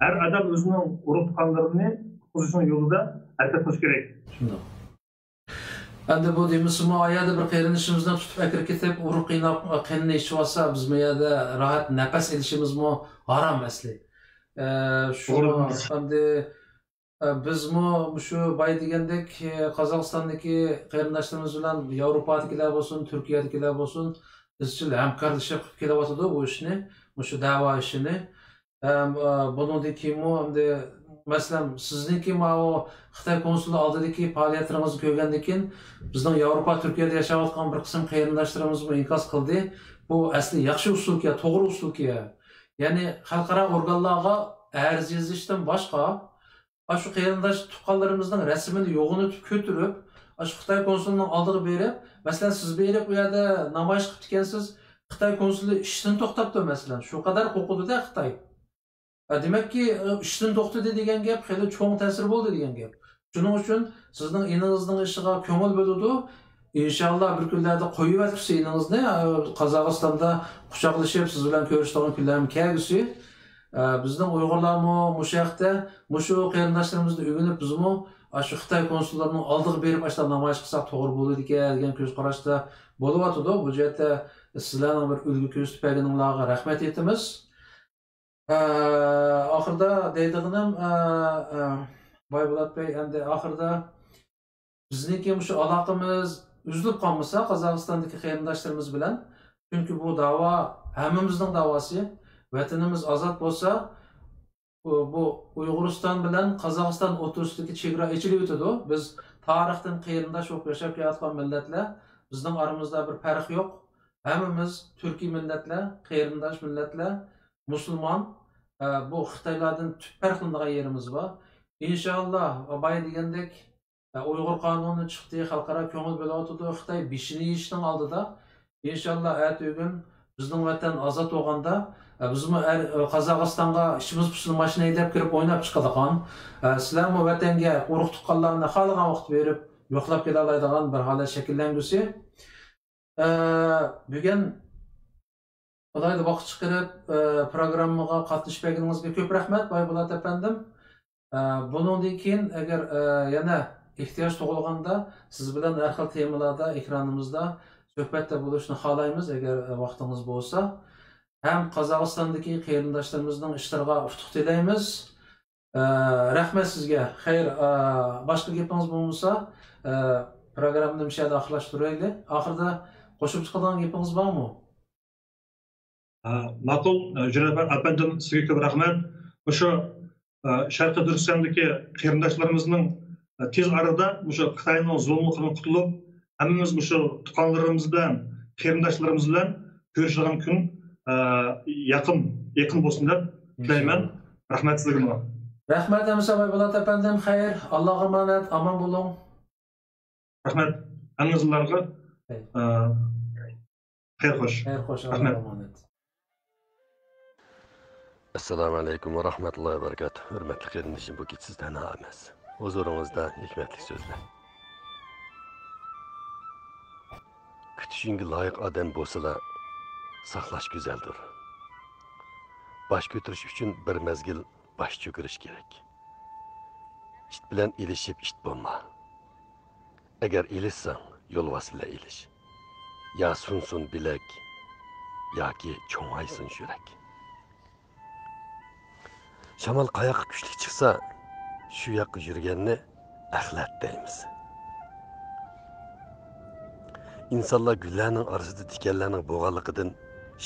ھەر ئادەم ئۆزىنىڭ ئۇرۇق-تۇغقانلىرىنى قۇتقۇزۇشنىڭ يولىدا ھەرىكەت قىلىش كېرەك. شۇنداق. ئەمدى بۇ دېمىسىمۇ، ئايەردە بىر قېرىندىشىمىزنى تۇتۇپ ئەكىرىپ كېتىپ، ئۇرۇپ قىيناپ، قېنىنى ئىچىۋاتسا، بىز بۇ يەردە راھەت نەپەس ئېلىشىمىزمۇ ھارام ئەسلى. ئە، شۇ توغرا. ئەمدى ئە، بىزمۇ مۇشۇ بايا دېگەندەك، ئە، قازاقىستاندىكى قېرىنداشلىرىمىز بىلەن ياۋروپادىكىلەر بولسۇن، تۈركىيەدىكىلەر بولسۇن، ئىزچىل ھەمكارلىشىپ قىلىپ كېلىۋاتىدۇ بۇ ئىشنى، مۇشۇ دەۋا ئىشىنى. ھەم، ئە، بۇنىڭدىن كېيىنمۇ ئەمدى، مەسىلەن، سىزنىڭكى ماۋۇ خىتاي كونسۇلى ئالدىدىكى پائالىيەتلىرىڭىزنى كۆرگەندىن كېيىن، بىزنىڭ ياۋروپا، تۈركىيەدە ياشاۋاتقان بىر قىسىم قېرىنداشلىرىمىزمۇ ئىنكاس قىلدى. بۇ ئەسلى ياخشى ئۇسۇلكەن، توغرا ئۇسۇلكەن. يەنى خەلقئارا ئورگانلارغا ئەرز يېزىشتىن باشقا، ئاشۇ قېرىنداش تۇغقانلىرىمىزنىڭ رەسىمىنى يوغىنىتىپ كۆتۈرۈپ، ئاشۇ خىتاي كونسۇلىنىڭ ئالدىغا بېرىپ، مەسىلەن، سىز بېرىپ ئۇ يەردە نامايىش قىپتىكەنسىز، خىتاي كونسۇلى ئىشتىن توختاپتۇ، مەسىلەن، شۇ قەدەر قوقۇدۇ-دە خىتاي. ئە، دېمەككى، ئىشتىن توختىدى دېگەن گەپ خېلى چوڭ تەسىر بولدى دېگەن گەپ. شۇنىڭ ئۈچۈن سىزنىڭ ئىنىڭىزنىڭ ئىشىغا كۆڭۈل بۆلىدۇ. ئىنشاللا بىر كۈنلەردە قويۇۋەتكۈسى ئىنىڭىزنى، ئە، قازاقىستاندا قۇچاقلىشىپ سىز بىلەن كۆرۈشىدىغان كۈنلەرمۇ كەلگۈسى. ئە، بىزنىڭ ئۇيغۇرلارمۇ مۇشۇ ھەقتە، مۇشۇ قېرىنداشلىرىمىزنى ئۆگىنىپ، بىزمۇ ئاشۇ خىتاي كونسۇللىرىنىڭ ئالدىغا بېرىپ، ئاشۇنداق نامايىش قىلساق توغرا بولىدىكەن دېگەن كۆز قاراشتا بولۇۋاتىدۇ. بۇ جەھەتتە سىزلەرنىڭ بىر ئۈلگە كۆرسىتىپ بەرگىنىڭلارغا رەھمەت ئېيتىمىز. ئە، ئاخىرىدا دەيدىغىنىم، ئە، ئە، بايبولات بەي، ئەمدى ئاخىرىدا بىزنىڭكى مۇشۇ ئالاقىمىز ئۈزۈلۈپ قالمىسا قازاقىستاندىكى قېرىنداشلىرىمىز بىلەن، چۈنكى بۇ داۋا ھەممىمىزنىڭ داۋاسى. ۋەتىنىمىز ئازاد بولسا، بۇ، بۇ ئۇيغۇرىستان بىلەن قازاقىستان ئوتتۇرىسىدىكى چېگرا ئېچىلىۋېتىدۇ. بىز تارىختىن قېرىنداش بولۇپ ياشاپ كېلىۋاتقان مىللەتلەر. بىزنىڭ ئارىمىزدا بىر پەرق يوق. ھەممىمىز تۈركىي مىللەتلەر، قېرىنداش مىللەتلەر، مۇسۇلمان. ئە، بۇ خىتايلاردىن تۈپ پەرقلىنىدىغان يېرىمىز بار. ئىنشائاللا، بايا دېگەندەك، ئە، ئۇيغۇر قانۇنى چىقتى، خەلقئارا كۆڭۈل بۆلۈۋاتىدۇ. خىتاي بېشىنى يېيىشنىڭ ئالدىدا. ئىنشاللا، ئەتىگۈن بىزنىڭ ۋەتەن ئازاد بولغاندا، ئە، بىزمۇ ئەر-، ئە، قازاقىستانغا ئىچىمىز پۇشۇلۇپ ماشىنا ھەيدەپ كىرىپ ئويناپ چىقىدىغان. ئە، سىلەرمۇ ۋەتەنگە، ئۇرۇق-تۇغقانلارنى خالىغان ۋاقىت بېرىپ يوقلاپ كېلەلايدىغان بىر ھالەت شەكىللەنگۈسى. ئە، بۈگۈن ئالاھىدە ۋاقىت چىقىرىپ، ئە، پروگراممىغا قاتنىشىپ بەرگىنىڭىزگە كۆپ رەھمەت، بايبولات ئەپەندىم. ئە، بۇنىڭدىن كېيىن ئەگەر، ئە، يەنە ئېھتىياج تۇغۇلغاندا، سىز بىلەن ھەر خىل تېمىلاردا ئېكرانىمىزدا سۆھبەتتە بولۇشنى خالايمىز، ئەگەر، ئە، ۋاقتىڭىز بولسا. ھەم قازاقىستاندىكى قېرىنداشلىرىمىزنىڭ ئىشلىرىغا ئۇتۇق تىلەيمىز. ئە، رەھمەت سىزگە. خەير، ئە، باشقا گېپىڭىز بولمىسا، ئە، پروگراممىنى مۇشۇ يەردە ئاخىرلاشتۇرايلى. ئاخىرىدا قوشۇپ چىقىدىغان گېپىڭىز بارمۇ؟ ئە، ماقۇل، ئە، جۈنەپەر ئەپەندىم، سىزگە كۆپ رەھمەت. مۇشۇ، ئە، شەرقىي تۈركىستاندىكى قېرىنداشلىرىمىزنىڭ، ئە، تېز ئارىدا مۇشۇ خىتاينىڭ زۇلۇملۇقىدىن قۇتۇلۇپ، ھەممىمىز مۇشۇ تۇغقانلىرىمىز بىلەن، قېرىنداشلىرىمىز بىلەن كۆرۈشىدىغان كۈن، ئە، يېقىن، يېقىن بولسۇن دەپ تىلەيمەن. ئىنشاللا. رەھمەت سىزگىمۇ. رەھمەت ئەمىسە بايبولات ئەپەندىم، خەير، ئاللاغا ئامانەت، ئامان بولۇڭ. رەھمەت ھەممىڭلارغا. خەير. ئە، خەير خوش. خەير خوش، رەھمەت. ئاللاغا ئامانەت. ئەسسالامۇ ئەلەيكۇم ۋە رەھمەتۇللاھى ۋە بەرىكاتۇھ. ھۆرمەتلىك قېرىندىشىم، بۇ كېچە سىز تەنھا ئەمەس. ھۇزۇرىڭىزدا ھېكمەتلىك سۆزلەر. كۈتۈشۈڭگە لايىق ئادەم بولسىلا، ساقلاش گۈزەلدۇر. باش كۆتۈرۈش ئۈچۈن بىر مەزگىل باش چۆكۈرۈش كېرەك. ئىت بىلەن ئېلىشىپ ئىت بولما. ئەگەر ئېلىشساڭ، يولۋاس بىلەن ئېلىش. يا سۇنسۇن بىلەك، ياكى چوڭايسۇن يۈرەك. شامال قاياققا كۈچلۈك چىقسا، شۇ ياققا يۈرگەننى ئەخلەت دەيمىز. ئىنسانلار گۈللەرنىڭ ئارىسىدا تىكەنلەرنىڭ بولغانلىقىدىن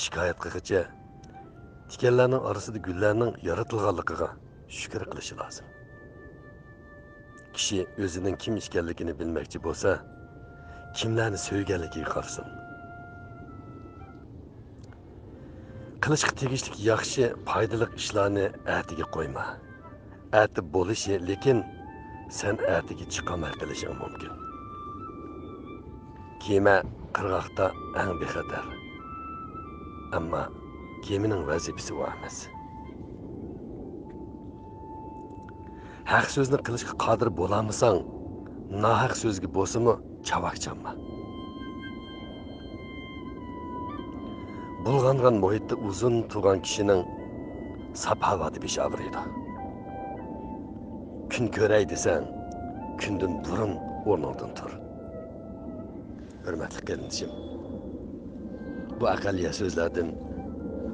شىكايەت قىلغىچە، تىكەنلەرنىڭ ئارىسىدا گۈللەرنىڭ يارىتىلغانلىقىغا شۈكۈر قىلىشى لازىم. كىشى ئۆزىنىڭ كىم ئىكەنلىكىنى بىلمەكچى بولسا، كىملەرنى سۆيگەنلىكىگە قارىسۇن. قىلىشقا تېگىشلىك ياخشى، پايدىلىق ئىشلارنى ئەتىگە قويما. ئەتە بولۇشى، لېكىن سەن ئەتىگە چىقالماي قېلىشىڭ مۇمكىن. كېمە قىرغاقتا ئەڭ بىخەتەر. ئەمما كېمىنىڭ ۋەزىپىسى ئۇ ئەمەس. ھەق سۆزنى قىلىشقا قادىر بولالمىساڭ، ناھەق سۆزگە بولسىمۇ چاۋاك چالما. بۇلغانغان مۇھىتتا ئۇزۇن تۇرغان كىشىنىڭ ساپ ھاۋادا بېشى ئاغرىيدۇ. كۈن كۆرەي دېسەڭ، كۈندىن بۇرۇن ئورنۇڭدىن تۇر. ھۆرمەتلىك قېرىندىشىم، بۇ ئەقەللىيە سۆزلەردىن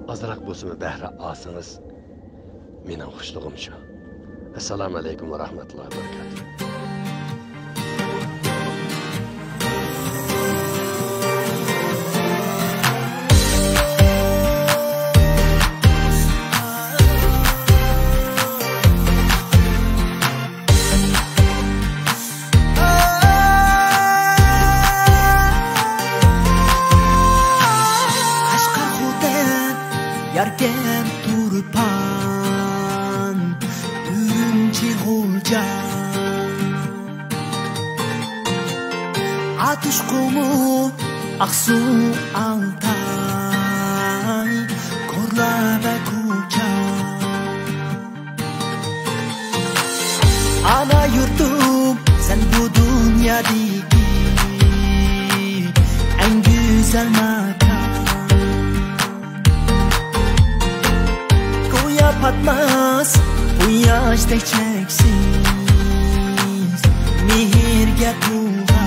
ئازراق بولسىمۇ بەھرە ئالسىڭىز، مېنىڭ خۇشلۇقۇم شۇ. ئەسسالامۇ ئەلەيكۇم ۋە رەھمەتۇللاھى ۋە بەرىكاتۇھ. قەشقەر، خوتەن، ياركەنت، تۇرپان، ئۈرۈمچى، غۇلجا. ئاتۇش، قۇمۇل، ئاقسۇ، ئالتاي، كورلا ۋە كۇچا. ئانا يۇرتۇم، سەن بۇ دۇنيادىكى ئەڭ گۈزەل ماكان. گويا پاتماس قۇياشتەك چەكسىز مېھىرگە تولغان.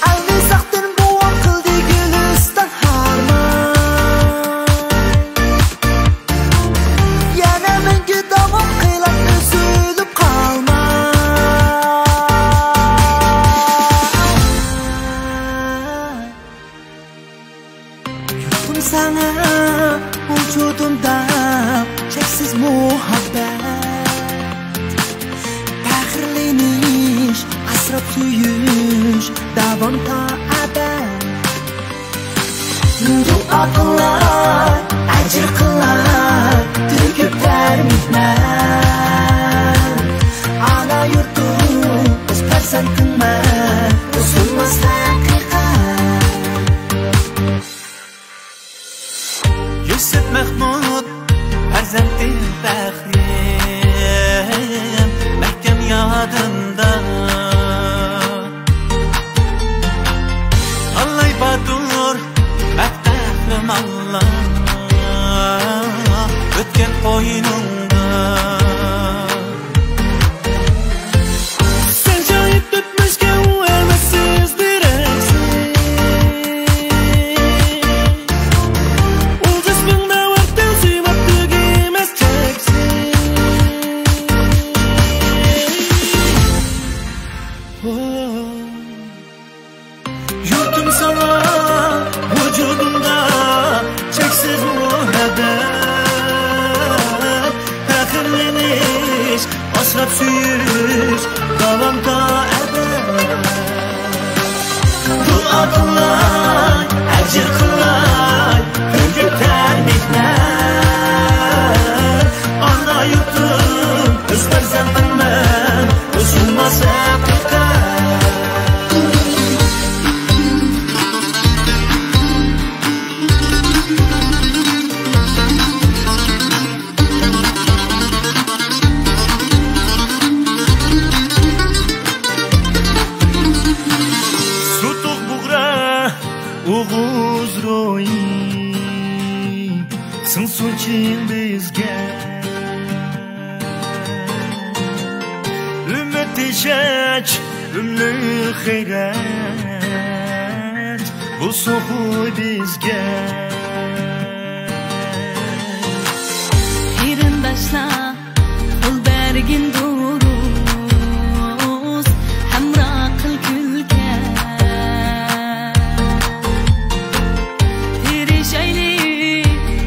ئەلمىساقتىن بوۋاڭ قىلدى گۈلىستان خارمان. يەنە مەڭگۈ داۋام قىلار ئۈزۈلۈپ قالماي. يۇرتۇم ساڭا بۇ جۇدۇمدا چەكسىز مۇھەببەت. پەخىرلىنىش، ئاسراپ سۆيۈش داۋام تا ئەبەد. دۇئا قىلار ئەجىر قىلاي تۆكۈپ تەر مېھمەن، ئانا يۇرتۇم، ئۆز پەرزەنتىڭمەن، ئۇزۇلماس ھەقىقەت. يۈسۈپ مەھمۇد پەرزەنتىم پەخرىم، مەھكەم يادىمدا. ئاللاي باتۇر، مەرد قەھرىمانلار ئۆتكەن قوينۇڭدا. سەن شاھىت ئۆتمۈشكە، ئۇ ئەمەسسىز دېرەكسىز. ئۇز ئىسمىڭدا ۋەتەن سۆيۈپ تۈگىمەس چەكسىز. يۇرتۇم ساڭا ۋۇجۇدۇمدا چەكسىز مۇھەببەت، پەخىرلىنىش، ئاسراپ سۆيۈش داۋام تا ئەبەد. دۇئا قىلاي، ئەجىر قىلاي، تۆكۈپ تەر مېھنەت. ئانا يۇرتۇم، ئۆز پەرزەنتىڭمەن، ئۇزۇلماس ھەقىقەت. سۇتۇق بۇغرا، ئوغۇز روھى، سىڭسۇن چىن بىزگە. ئۈمىد تېشەچ، ئۈملۈك غەيرەت، بۇ سوغۇ بىزگە. قېرىنداشلار، قول بەرگىن دۇرۇس، ھەمراھ قىل كۈلكە. تىرىشايلى،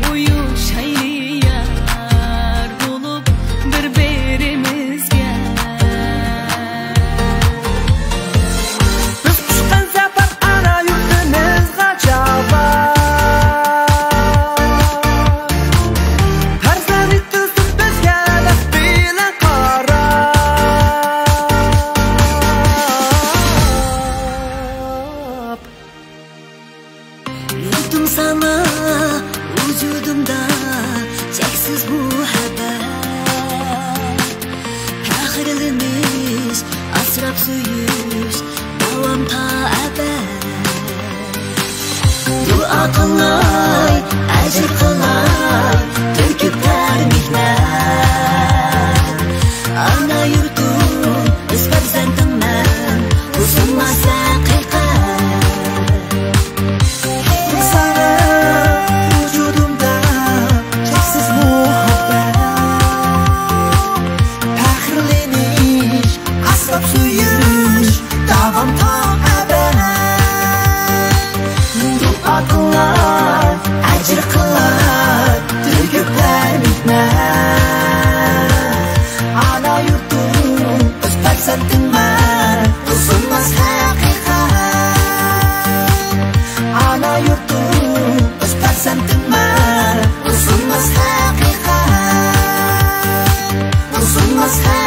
ئۇيۇشايلى يار بولۇپ بىر-بىرىمىزگە. بىز قۇچقان سەپەر ئانا يۇرتىمىزغا چاۋا. پەرزەنت ئۆسۈپ بىزگە لەپ بىلەن قاراپ. يۇرتۇم ساڭا ۋۇجۇدۇمدا چەكسىز مۇھەببەت، پەخىرلىنىش، ئاسراپ سۆيۈش داۋام تا ئەبەد. دۇئا قىلاي، ئەجىر قىلاي، تۆكۈپ تەر مېھنەت. ئانا يۇرتۇم، ئۆز پەرزەنتىڭمەن، ئۇزۇلماس ھەقىقەت. ساڭا ۋۇجۇدۇمدا چەكسىز مۇھەببەت، پەخىرلىنىش، ئاسراپ سۆيۈش داۋام تا ئەبەد. دۇئا قىلاي، ئەجىر قىلاي، تۆكۈپ تەر مېھنەت. ئانا يۇرتۇم، ئۆز پەرزەنتىڭمەن، ئۇزۇلماس ھەقىقەت. ئانا يۇرتۇم، ئۆز پەرزەنتىڭمەن، ئۇزۇلماس ھەقىقەت. ئۇزۇلماس ھەقىقەت.